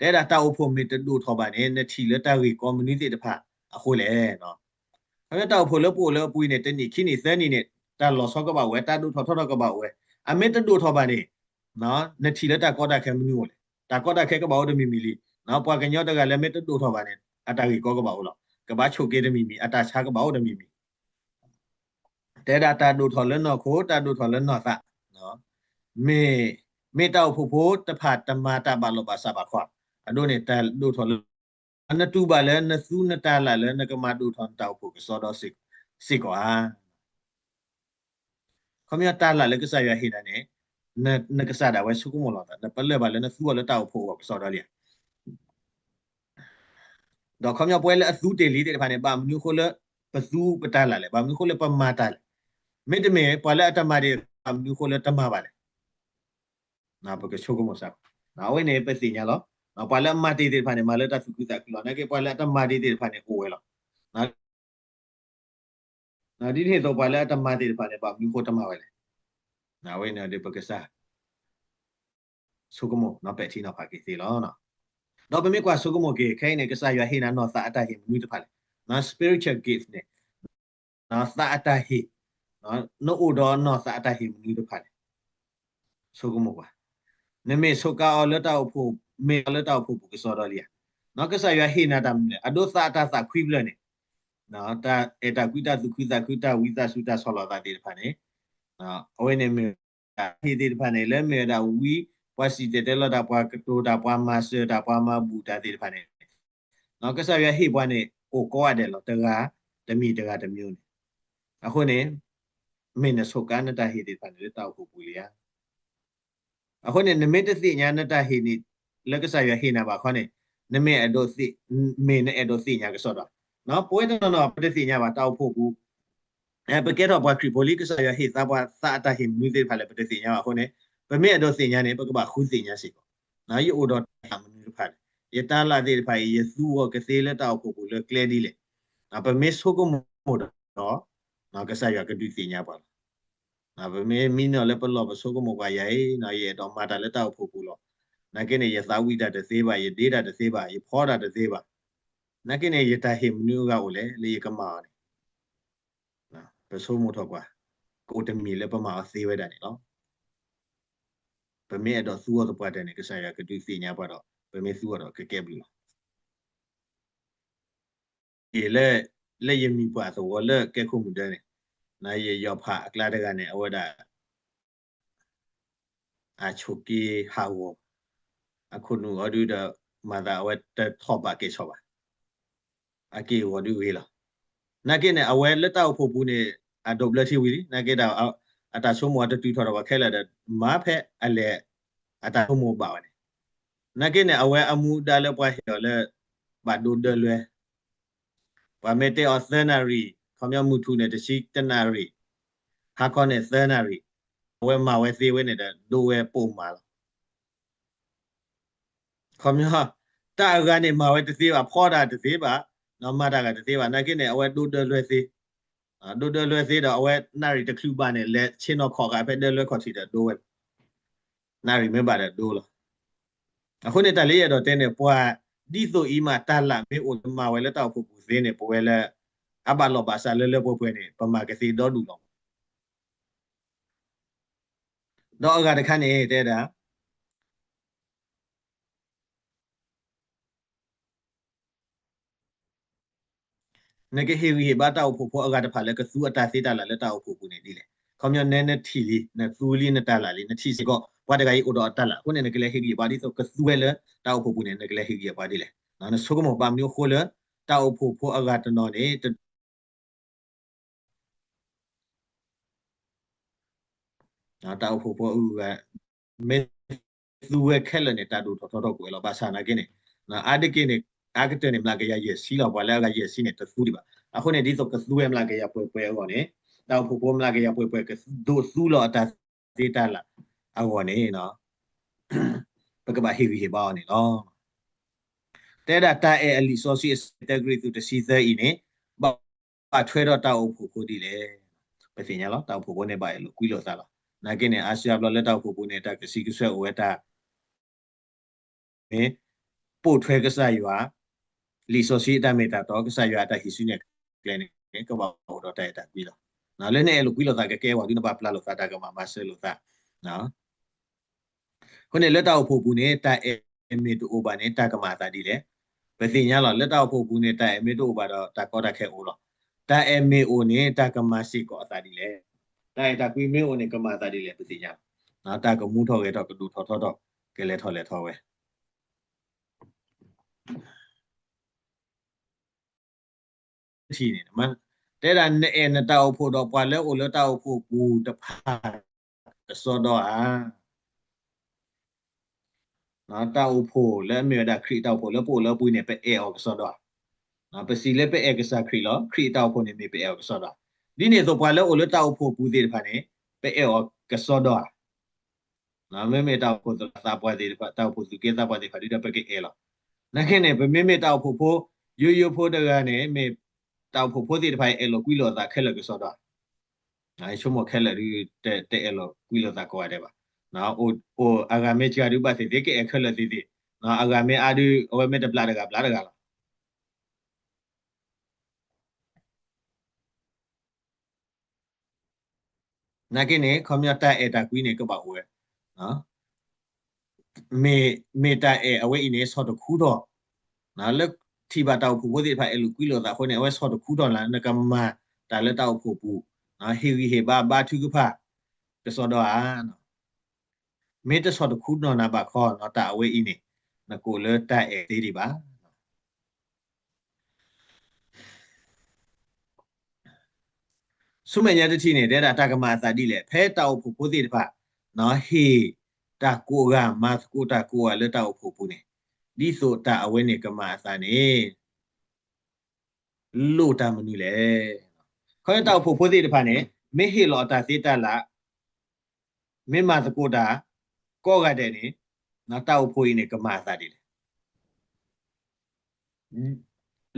တဲဒၣ်တၢ်အိၣ်ဖှိၣ်မ့ၢ်တဒိၣ်ထီၣ်ဘၣ်န့ၣ် နထံၣ်လၢတၢ်ဂ့ၢ်ကီမနုၤသ့ၣ်တဖၣ်အဃိလဲၣ်. ခီဖျိတၢ်အိၣ်ဖှိၣ်လၢပအိၣ်လၢအပူၤအံၤန့ၣ် တနံၣ်ခံနံၣ်သၢနံၣ်န့ၣ် တၢ်လီၤဆီကဘၣ်အိၣ်ဝဲ တၢ်ဒိၣ်ထီၣ်ထီထီၣ်ကဘၣ်အိၣ်ဝဲ အမ့ၢ်တဒိၣ်ထီၣ်ဘၣ်န့ၣ် နထံၣ်လၢတၢ်ကီတၢ်ခဲမနုၤအိၣ်လဲၣ်. တၢ်ကီတၢ်ခဲကဘၣ်အိၣ်တမံၤမံၤလံ. ပှၤကညီတဂၤလၢမ့ၢ်တဒိၣ်ထီၣ်ဘၣ်န့ၣ် အတၢ်ဂ့ၢ်ကီကဘၣ်အိၣ်လီၤ. ကဘၣ်ဆိၣ်က့ၤတမံၤမံၤ အတၢ်ဆါကဘၣ်အိၣ်တမံၤမံၤ တဲဒၣ်တၢ်ဒိၣ်ထီၣ်လၢနီၢ်ခိ တၢ်ဒိၣ်ထီၣ်လၢနီၢ်သး မ့ၢ် မ့ၢ်တၢ်အိၣ်ဖှိၣ်ဖိတဖၣ်တမၤတၢ်ဘၣ်လိာ်ဘၣ်စးဘၣ်ခီ အဒိန့ၣ် တၢ်ဒိၣ်ထီၣ်လၢ နတူၢ်ဘၣ်လၢနသူနတၢ်လၢ်လၢနကမၤဒိၣ်ထီၣ်နတၢ်အိၣ်ဖှိၣ်ကစီဒီစ့ၢ်ကီးဧါ. ခီပညီတၢ်လၢ်လၢကစၢ်ယွၤဟ့ၣ်နၤန့ၣ် နကစၢ်ဒၣ်ဝဲဆိကမိၣ်လီၤသး နပလၢၢ်ဘၣ်လၢနသူအီၤလၢတၢ်အိၣ်ဖှိၣ်အဂီၢ်ကစီဒီလံဧါ. ဒီးခီပညီပဝဲလၢအသူတ့ၢ်လံသ့ၣ်တဖၣ်န့ၣ် ဘၣ်မနုၤအဃိလၢပသူပတၢ်လၢ်လဲၣ်, ဘၣ်မနုၤအဃိလၢပမၤတၢ်လဲၣ်. မ့တမ့ၢ် ပှၤလၢအတမၤတ့ၢ် ဘၣ်မနုၤအဃိလၢတမၤဘၣ်လဲၣ်. ပကဆိကမိၣ်စ့ၢ်ကီး အဝဲန့ၣ်ပသ့ၣ်ညါလီၤ. ပှၤလၢအမၤတ့ၢ်သ့ၣ်တဖၣ်န့ၣ် မၤလၢတၢ်သူၣ်ခုသးခုလီၤ. နာ်က့ပှၤလၢအတမၤတ့ၢ်သ့ၣ်တဖၣ်န့ၣ် အိၣ်ဝဲလီၤ. ဒ်န့ၣ်အသိးပှၤလၢအတမၤသ့ၣ်တဖၣ်န့ၣ် ဘၣ်မနုၤအဃိတမၤဝဲလဲၣ်. အဝဲန့ၣ်ဒီးပကစၢ် ဆိကမိၣ်နီၤ ပဲာ်ထံနီၤဖးက့ၤသ့လီၤ. ဒီးပမ့ၢ်ကွၢ်ဆိကမိၣ်က့ၤ ခဲအံၤန့ၣ် ကစၢ်ယွၤဟ့ၣ်နၤနီၢ်သးအတၢ်ဟ့ၣ်မနုၤတဖၣ်လဲၣ်. spiritual gift န့ၣ် သးအတၢ်ဟ့ၣ်, နအိၣ်ဒီးနီၢ်သးအတၢ်ဟ့ၣ်မနုၤတဖၣ်လဲၣ်. ဆိကမိၣ်ကွၢ်, နမ့ၢ်ဆိးကါအီၤလၢတၢ်အိၣ်ဖှိၣ်, မ့ၢ်အီၤလၢတၢ်အိၣ်ဖှိၣ်ပူၤကစီဒီလံဧါ. ကစၢ်ယွၤဟ့ၣ်နၤတၢ်မနုၤလဲၣ်. အဒိသးအတၢ်သးခွံဖျၢၣ်န့ၣ် တၢ်အဲၣ်တၢ်ကွံ တၢ်သူၣ်ခုသးခု တၢ်ဝံသးစူၤ တၢ်ဆီၣ်လီၤသးသ့ၣ်တဖၣ်န့ၣ် အဝဲန့ၣ်မ့ၢ် တၢ်ဟ့ၣ်သ့ၣ်တဖၣ်န့ၣ် လၢမ့ၢ်ဝဲဒၣ်ဝံ ပှၤစံၣ်တဲၤတဲလီၤတၢ် ပှၤကတိၤတၢ် ပှၤမၤစၢၤတၢ် ပှၤမၤဘူၣ်တၢ်သ့ၣ်တဖၣ်န့ၣ် ကစၢ်ယွၤဟ့ၣ်ပှၤန့ၣ် အိၣ်ကိးဂၤဒဲးလီၤ. တဂၤတမံၤ တဂၤတမျိုးန့ၣ်. အဃိန့ၣ် မ့ၢ်နဆိးကါနတၢ်ဟ့ၣ်သ့ၣ်တဖၣ်န့ၣ် လၢတၢ်အိၣ်ဖှိၣ်ပူၤလံဧါ. အဃိန့ၣ် နမ့ၢ်တသ့ၣ်ညါနတၢ်ဟ့ၣ်န့ၣ် လၢကစၢ်ယွၤဟ့ၣ်နၤဘၣ်ခီန့ၣ် နမ့ၢ်အဲၣ်ဒိးသ့ၣ်, မ့ၢ်နအဲၣ်ဒိးသ့ၣ်ညါကစီဒီ. ပဝဲတနီၤနီၤ ပတသ့ၣ်ညါဘၣ် တၢ်အိၣ်ဖှိၣ်ပူၤ ပကဲထီၣ်ပှၤခရံာ်ဖိလံ ကစၢ်ယွၤဟ့ၣ်သါပှၤသးအတၢ်ဟ့ၣ်မနုၤသ့ၣ်တဖၣ်လဲၣ် ပတသ့ၣ်ညါဘၣ်အဃိန့ၣ် ပမ့ၢ်အဲၣ်ဒိးသ့ၣ်ညါန့ၣ် ပကဘၣ်ဃုသ့ၣ်ညါစ့ၢ်ကီး, ယအိၣ်ဒီးတၢ်မနုၤတဖၣ်န့ၣ်, ယတၢ်လၢ်သ့ၣ်တဖၣ်အံၤ ယသူအီၤကသ့လၢတၢ်အိၣ်ဖှိၣ်ပူၤလၢကျဲဒ်လဲၣ်. ပမ့ၢ်ဆိကမိၣ်ဒီး ကစၢ်ယွၤကဒုးသ့ၣ်ညါပှၤလီၤ. ပမ့ၢ်မံနီၤလၢပလီၢ်ပဆိကမိၣ်ပှၤယၤအံၤ, ယအဲၣ်ဒိးမၤတၢ်လၢတၢ်အိၣ်ဖှိၣ်ပူၤလီၤ. နာ်က့န့ၣ် ယသးဝံၣ်တၢ်တသ့ဘၣ်, ယဒ့တၢ်တသ့ဘၣ်, ယဖီတၢ်တသ့ဘၣ်. နာ်က့န့ၣ် ယတၢ်ဟ့ၣ်မနုၤအဂၤအိၣ်လဲၣ် လၢယကမၤအီၤန့ၣ်, ပဆိကမိၣ်ထီၣ်ကွၢ်, ကအိၣ်တမံၤလၢပမၤအီၤသ့ဝဲဒၣ်န့ၣ်လီၤ. ပမ့ၢ်အဲၣ်ဒိးသူအီၤသပှၢ်တၢၢ်န့ၣ် ကစၢ်ယွၤကဒုးသ့ၣ်ညါပှၤဒီး ပမ့ၢ်သူအီၤဒီးကကဲဘျုးလီၤ. အံၤလၢ လၢယမံၤပှၢ်သဝီလၢကဲခိၣ်မုၢ်ဒၢန့ၣ်, ယယီၤဖးအကျါတဂၤန့ၣ် အဝဲဒၣ် အဆိးက့ဟးဂီၤ, အခိၣ်နူာ်အီၤဒုဒီး မၤသးအဝဲတထီၣ်ဘၣ်ကဲဆီၣ်ဘၣ်, အက့ၢ်အဂီၤဒုဂ့ၤလီၤ. နာ်က့န့ၣ် အဝဲလၢတၢ်အိၣ်ဖှိၣ်ပူၤန့ၣ် အဒိးဘျၢထံဝံၤလံ, နာ်က့ဒီး အတၢ်ဆိကမိၣ်အတတုၤထီၣ်ဒီးပှၤခဲလၢာ်ဒီး မၤဖဲအလဲၤ အတၢ်ဆိကမိၣ်ဘၣ်ဝဲန့ၣ်, နာ်က့န့ၣ် အဝဲအမူဒါလၢပှၤဟ့ၣ်အီၤလၢ ဘၣ်ဒိဒၢလွဲ ပှၤမ့ၢ်တဲအီၤသၢနၣ်ရံၣ်, ခီပညီမုၢ်ထူၣ်န့ၣ်တဆံတနၣ်ရံၣ်, ဟါခီန့ၣ်သၢနၣ်ရံၣ်, အဝဲမၤဝဲသ့ဝဲန့ၣ်ဒီး ဒိဝဲပိာ်မၤလီၤ. ခီပညီ တၢ်အဂၤန့ၣ် မၤဝဲတသ့ဘၣ်, ဖီတၢ်တသ့ဘၣ်, မၤတၢ်ဂၤတသ့ဘၣ်, နာ်က့န့ၣ် အဝဲဒိဒၢလွဲသ့, ဒိဒၢလွဲသ့ဒီး အဝဲနၣ်ရံၣ်တချုးဘၣ်န့ၣ် လဲၤဆ့ၣ်နီၤခီၣ်ဃာ်ဖဲဒၢလွဲခီၣ်ထံးဒီးဒိဝဲလီၤ. နၣ်ရံၣ်မ့ၢ်ဘၣ်ဒီးဒိလီၤ. အဃိန့ၣ် တၢ်လၢယအဲၣ်ဒိးတဲန့ၣ် ပှၤဒ်သိးအံၤမး တၢ်လၢမ့ၢ်အိၣ်လၢမၤဝဲလၢတၢ်အိၣ်ဖှိၣ်ပူၤသ့န့ၣ် ပဝဲလၢ အဘၣ်လိာ်ဘၣ်စးလၢလၢပှဲၤပှဲၤန့ၣ် ပမၤကသ့ဒီဒူၣ်လီၤ. ဒီးအဂၤတခါန့ၣ် တဲဒၣ် နကဟ့ၣ်ဂံၢ်ဟ့ၣ်ဘါတၢ်အိၣ်ဖှိၣ်ဖိအဂၤတဖၣ်လၢကသူအတၢ်သ့တၢ်လၢ်လၢတၢ်အိၣ်ဖှိၣ်ပူၤန့ၣ်ဒ်လဲၣ်. ခီပညီနနထံၣ်လံ, နသူလံ, နတၢ်လၢ်လံ, နထံၣ်စ့ၢ်ကီး ပှၤတဂၤအံၤအိၣ်ဒီးအတၢ်လၢ်, အဃိန့ၣ် နကလဲၤဟ့ၣ်ဂံၢ်ဟ့ၣ်ဘါဒ်သိးကသူဝဲလၢတၢ်အိၣ်ဖှိၣ်ပူၤန့ၣ် နကလဲၤဟ့ၣ်ဂံၢ်ဟ့ၣ်ဘါဒ်လဲၣ်. နဆိကမိၣ်ဘၣ်မနုၤအဃိလၢ တၢ်အိၣ်ဖှိၣ်ဖိအဂၤတနီၤန့ၣ် တ တၢ်အိၣ်ဖှိၣ်ဖိအဂၤ မ့ၢ်သူဝဲခဲလၢာ်န့ၣ် တၢ်ဒိၣ်ထီၣ်ထီထီၣ်ကွံာ်ဝဲလီၤ. ဘၣ်ဆၣ်နာ်က့န့ၣ် အါတက့ၢ်န့ၣ် အါကတၢၢ်န့ၣ် မျးကယၤယဲၢ်ဆံလီၤ. ပှၤလၢအဂၤယဲၢ်ဆံန့ၣ် တသူဒံးဘၣ်. အဃိန့ၣ် ဒ်သိးကသူဝဲမျးကယၤပှဲၤပှဲၤအဂီၢ်န့ၣ် တၢ်အိၣ်ဖှိၣ်ဖိမျးကယၤပှဲၤပှဲၤ ကဒိးသူလီၤအတၢ်သ့တၢ်လၢ်အဂီၢ်န့ၣ် ပကဘၣ်ဟ့ၣ်ဂံၢ်ဟ့ၣ်ဘါအီၤန့ၣ်လီၤ. တဲဒၣ်တၢ်အဲၣ်အလံာ်စီဆှံအဆၢတၢကရံၣ်သူးတဆံသၢအံၤန့ၣ် ဘၣ်ထွဲဒီးတၢ်အိၣ်ဖှိၣ်ဖိဒ်လဲၣ်. ပသ့ၣ်ညါလီၤ တၢ်အိၣ်ဖှိၣ်ဖိန့ၣ် ဘၣ်အဲၣ်လိာ်ကွံလိာ်သးလီၤ. နာ်က့န့ၣ် အါစုအါဘျီလၢတၢ်အိၣ်ဖှိၣ်ပူၤန့ၣ် တၢ်ကဆံကဆွဲအိၣ်ဝဲတၢ် မ့ၢ် ပိာ်ထွဲကစၢ်ယွၤ လံာ်စီဆှံအတၢ်မ့ၢ်တၢ်တီ ကစၢ်ယွၤအတၢ်ဟံးစုနဲၣ်ကျဲန့ၣ် ကဘၣ်အိၣ်ဒီးတၢ်အဲၣ်တၢ်ကွံလီၤ. လၢနအဲၣ်လိာ်ကွံလိာ်သးကကဲဝဲဒုး နဘၣ်ပျၢ်လိာ်သး တၢ်ကမၤမၤစၢၤလိာ်သး အဃိန့ၣ် လၢတၢ်အိၣ်ဖှိၣ်ပူၤန့ၣ် တၢ်အဲၣ်မ့ၢ်တအိၣ်ဘၣ်န့ၣ် တၢ်ကမၤအသးဒ်လဲၣ်. ပသ့ၣ်ညါလီၤ လၢတၢ်အိၣ်ဖှိၣ်ပူၤန့ၣ် တၢ်အဲၣ်မ့ၢ်တအိၣ်ဘၣ်ဒီး တၢ်ကီတၢ်ခဲအိၣ်လီၤ. တၢ်အဲၣ်မ့ၢ်အိၣ်န့ၣ် တၢ်ကမၤစ့ၢ်ကီးအသးဒ်လဲၣ်. တၢ်အဲၣ်တၢ်ကွံမ့ၢ်အိၣ်န့ၣ် ကမၤအသးဒ်လဲၣ် ပသ့ၣ်ညါလီၤ. တၢ်ကမူထီၣ်ဂဲၤထီၣ် ကဒိၣ်ထီၣ်ထီထီၣ် ကလဲၤထီၣ်လဲၤထီဝဲ ထံၣ်န့ၣ် တဲဒၣ်နအဲၣ်နတၢ်အိၣ်ဖှိၣ်ဒီးပှၤလၢအိၣ်လၢတၢ်အိၣ်ဖှိၣ်ပူၤတဖၣ် ကစီဒီဧါ. တၢ်အိၣ်ဖှိၣ်လၢအမ့ၢ်ဝဲဒၣ်ခရံာ်တၢ်အိၣ်ဖှိၣ်လၢပအိၣ်လၢအပူၤန့ၣ် ပအဲၣ်အီၤကစီဒီဧါ. ပစံးလၢပအဲၣ်ကစၢ်ခရံာ်လီၤ. ခရံာ်တၢ်အိၣ်ဖှိၣ်န့ၣ်မ့ၢ် ပအဲၣ်အီၤကစီဒီဧါ. ဒ်န့ၣ်အသိးပှၤလၢအိၣ်လၢတၢ်အိၣ်ဖှိၣ်ပူၤသ့ၣ်တဖၣ်န့ၣ် ပအဲၣ်အီၤကစီဒီဧါ. မ့မ့ၢ်တၢ်အိၣ်ဖှိၣ်သရၣ်သးပှၢ်သ့ၣ်တဖၣ် တၢ်အိၣ်ဖှိၣ်သူၣ်က့သးပှၢ်သ့ၣ်တဖၣ်ဒုဒီး ပကအဲၣ်လီၤ. နာ်က့န့ၣ် ပမ့မ့ၢ်တၢ်အိၣ်ဖှိၣ်ဖိ ယိယိဖိတဂၤန့ၣ် မ့ၢ်တၢ်အိၣ်ဖှိၣ်ဖိသ့ၣ်တဖၣ်အံၤ အဲၣ်လိာ်ကွံလိာ်အသးခဲလၢာ်ကစီဒီဧါ. ယဆိကမိၣ်ခဲလၢာ်ဒု တအဲၣ်လိာ်ကွံလိာ်သးကိးဂၤဒဲးဘၣ်. အိၣ်အဂၤမ့ၢ်စှၤဒုဘၣ်သ့ၣ်သ့ၣ် ကအဲၣ်ခဲလၢာ်သ့ၣ်သ့ၣ်, အဂၤမ့ၢ်အါဒု အဝဲမ့ၢ်တဘျးတဂၤဘျးတဂၤလီၤ. နာ်က့န့ၣ် ခီပညီတၢ်အဲၣ်တၢ်ကွံန့ၣ် ကဘၣ်အိၣ်ဝဲ, မ့ၢ် မ့ၢ်တၢ်အဲၣ်အဝဲအံၤန့ၣ် ဆီၣ်တခူထီၣ် လၢထံၣ်ဘၣ်တၢ်အိၣ်ဖှိၣ်ဖိသ့ၣ်တဖၣ်အဲၣ်လိာ်ကွံလိာ်သးအဃိန့ၣ် အဝဲဆီၣ်တခူထီၣ်လၢနကမၤတၢ်လၢတၢ်အိၣ်ဖှိၣ်ပူၤ, ဟ့ၣ်ဂံၢ်ဟ့ၣ်ဘါဘါထုကဖၣ် ကစီဒီဧါ. မ့ၢ်တဆီၣ်တခူထီၣ်နၤဘၣ်ခီ တၢ်အဝဲအံၤန့ၣ် နကိးလၢတၢ်အဲၣ်သ့ဒံးဘၣ်. ဆူမဲာ်ညါတထံၣ်န့ၣ် တဲဒၣ်တၢ်ကမၤအသးဒ်လဲၣ်, ဖဲတၢ်အိၣ်ဖှိၣ်ဖိသ့ၣ်တဖၣ် ဟ့ၣ်တၢ်ကိးဂၤ မၤသကိးတၢ်ကိးဂၤလၢတၢ်အိၣ်ဖှိၣ်ပူၤန့ၣ် ဒ်သိးတၢ်အဝဲန့ၣ်ကမၤအသးန့ၣ် လိၣ်တၢ်မနုၤလဲၣ်. ခီဖျိတၢ်အိၣ်ဖှိၣ်ဖိသ့ၣ်တဖၣ်န့ၣ် မ့ၢ်ဟ့ၣ်လီၤအတၢ်သ့တၢ်လၢ် မ့ၢ်မၤသကိးတၢ် ကိးဂၤဒဲးန့ၣ် တၢ်အိၣ်ဖှိၣ်အံၤန့ၣ် ကမၤအသးဒ်လဲၣ်.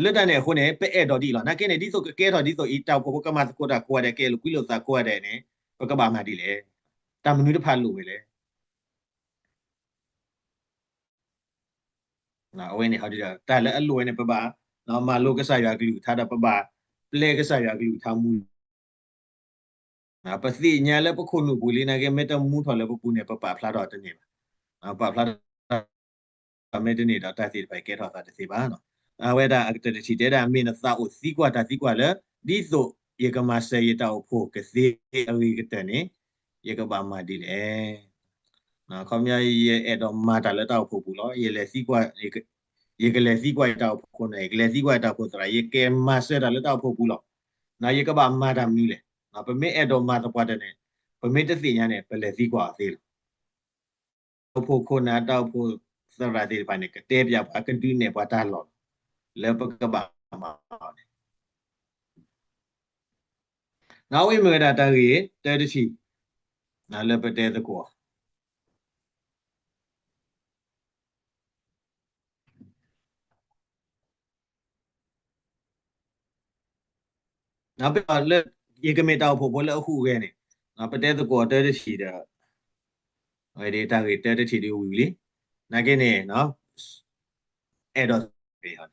လၢတၢ်န့ၣ်အဃိန့ၣ် ပအဲၣ်ဒိးဒ်အံၤလီၤ. နာ်က့န့ၣ် ဒ်သိးကကဲထီၣ်ဒ်သိးအံၤ တၢ်အိၣ်ဖှိၣ်ပကမၤသကိးတၢ်ကိးဂၤဒဲး ကအဲၣ်လိာ်ကွံလိာ်သးကိးဂၤဒဲးန့ၣ် ပကဘၣ်မၤဒ်လဲၣ်. တၢ်မနုၤတဖၣ်လိၣ်ဝဲလဲၣ်. အဝဲန့ၣ် တၢ်လၢအလိၣ်ဝဲန့ၣ် ပဘၣ်မၤလိကစၢ်ယွၤကလုၢ်ကထါဒီး ပဘၣ်ပျဲကစၢ်ယွၤကလုၢ်ကထါမူ ပသ့ၣ်ညါလၢပခိၣ်နူာ်ပူၤလံ နာ်က့ မ့ၢ်တမူထီၣ်လၢပပူၤန့ၣ် ပပာ်ဖျါထီၣ်တန့ၢ်ဘၣ်. ပာ်ဖျါထီၣ်မ့ၢ်တန့ၢ်ဒီး တၢ်သ့ၣ်တဖၣ်ကဲထီၣ်သးတသ့ဘၣ်. အဝဲဒၣ်အကတၢၢ်တထံၣ်တဲဒၣ် မ့ၢ်နသးအိၣ်သံကွၢ်တၢ်သံကွၢ်လၢ ဒ်သိးယကမၤစၢၤယတၢ်အိၣ်ဖှိၣ်ကသ့အဂ့ၤကတၢၢ်န့ၣ် ယကဘၣ်မၤဒ်လဲၣ်. ခီပညီ ယအဲၣ်ဒိးမၤတၢ်လၢတၢ်အိၣ်ဖှိၣ်ပူၤလီၤ. ယလဲၤသံကွၢ် ယကလဲၤသံကွၢ်ယတၢ်အိၣ်ဖှိၣ်ခိၣ်နၢ်, ယကလဲၤသံကွၢ်ယတၢ်အိၣ်ဖှိၣ်သရၣ်, ယကမၤစၢၤတၢ်လၢတၢ်အိၣ်ဖှိၣ်ပူၤလီၤ. ယကဘၣ်မၤတၢ်မနုၤလဲၣ်. ပမ့ၢ်အဲၣ်ဒိးမၤသပှၢ်တၢၢ်န့ၣ် ပမ့ၢ်တသ့ၣ်ညါန့ၣ် ပလဲၤသံကွၢ်အီၤသ့လီၤ. တၢ်အိၣ်ဖှိၣ်ခိၣ်နၢ် တၢ်အိၣ်ဖှိၣ်သရၣ်သ့ၣ်တဖၣ်န့ၣ် ကတဲပၠးပှၤ ကဒုးနဲၣ်ပှၤတၢ်လီၢ် လၢပကဘၣ်မၤအီၤန့ၣ် အဝဲမ့ၢ်ဝဲဒၣ်တၢ်ဂ့ၢ်တၢတထံၣ် လၢပတဲသကိး လၢ ယကမ့ၢ်တၢ်အိၣ်ဖှိၣ်ဖိလၢအဟူးဂဲၤန့ၣ် ပတဲသကိးတၢတထံၣ်ဒီး ဝဲဒၣ်တၢ်ဂ့ၢ်တၢတထံၣ်ဒ်ဝံၤလံ. နာ်က့န့ၣ် အဲၣ်ဒိး တၢ်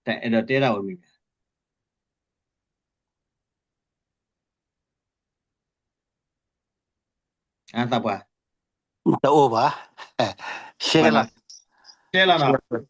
အဲၣ်ဒိးတဲဒၣ်ဝဲမ့ၢ် အသးပှၢ် တအိၣ်ဘၣ် ရှဲလီၤ ရှဲလီၤနီၤ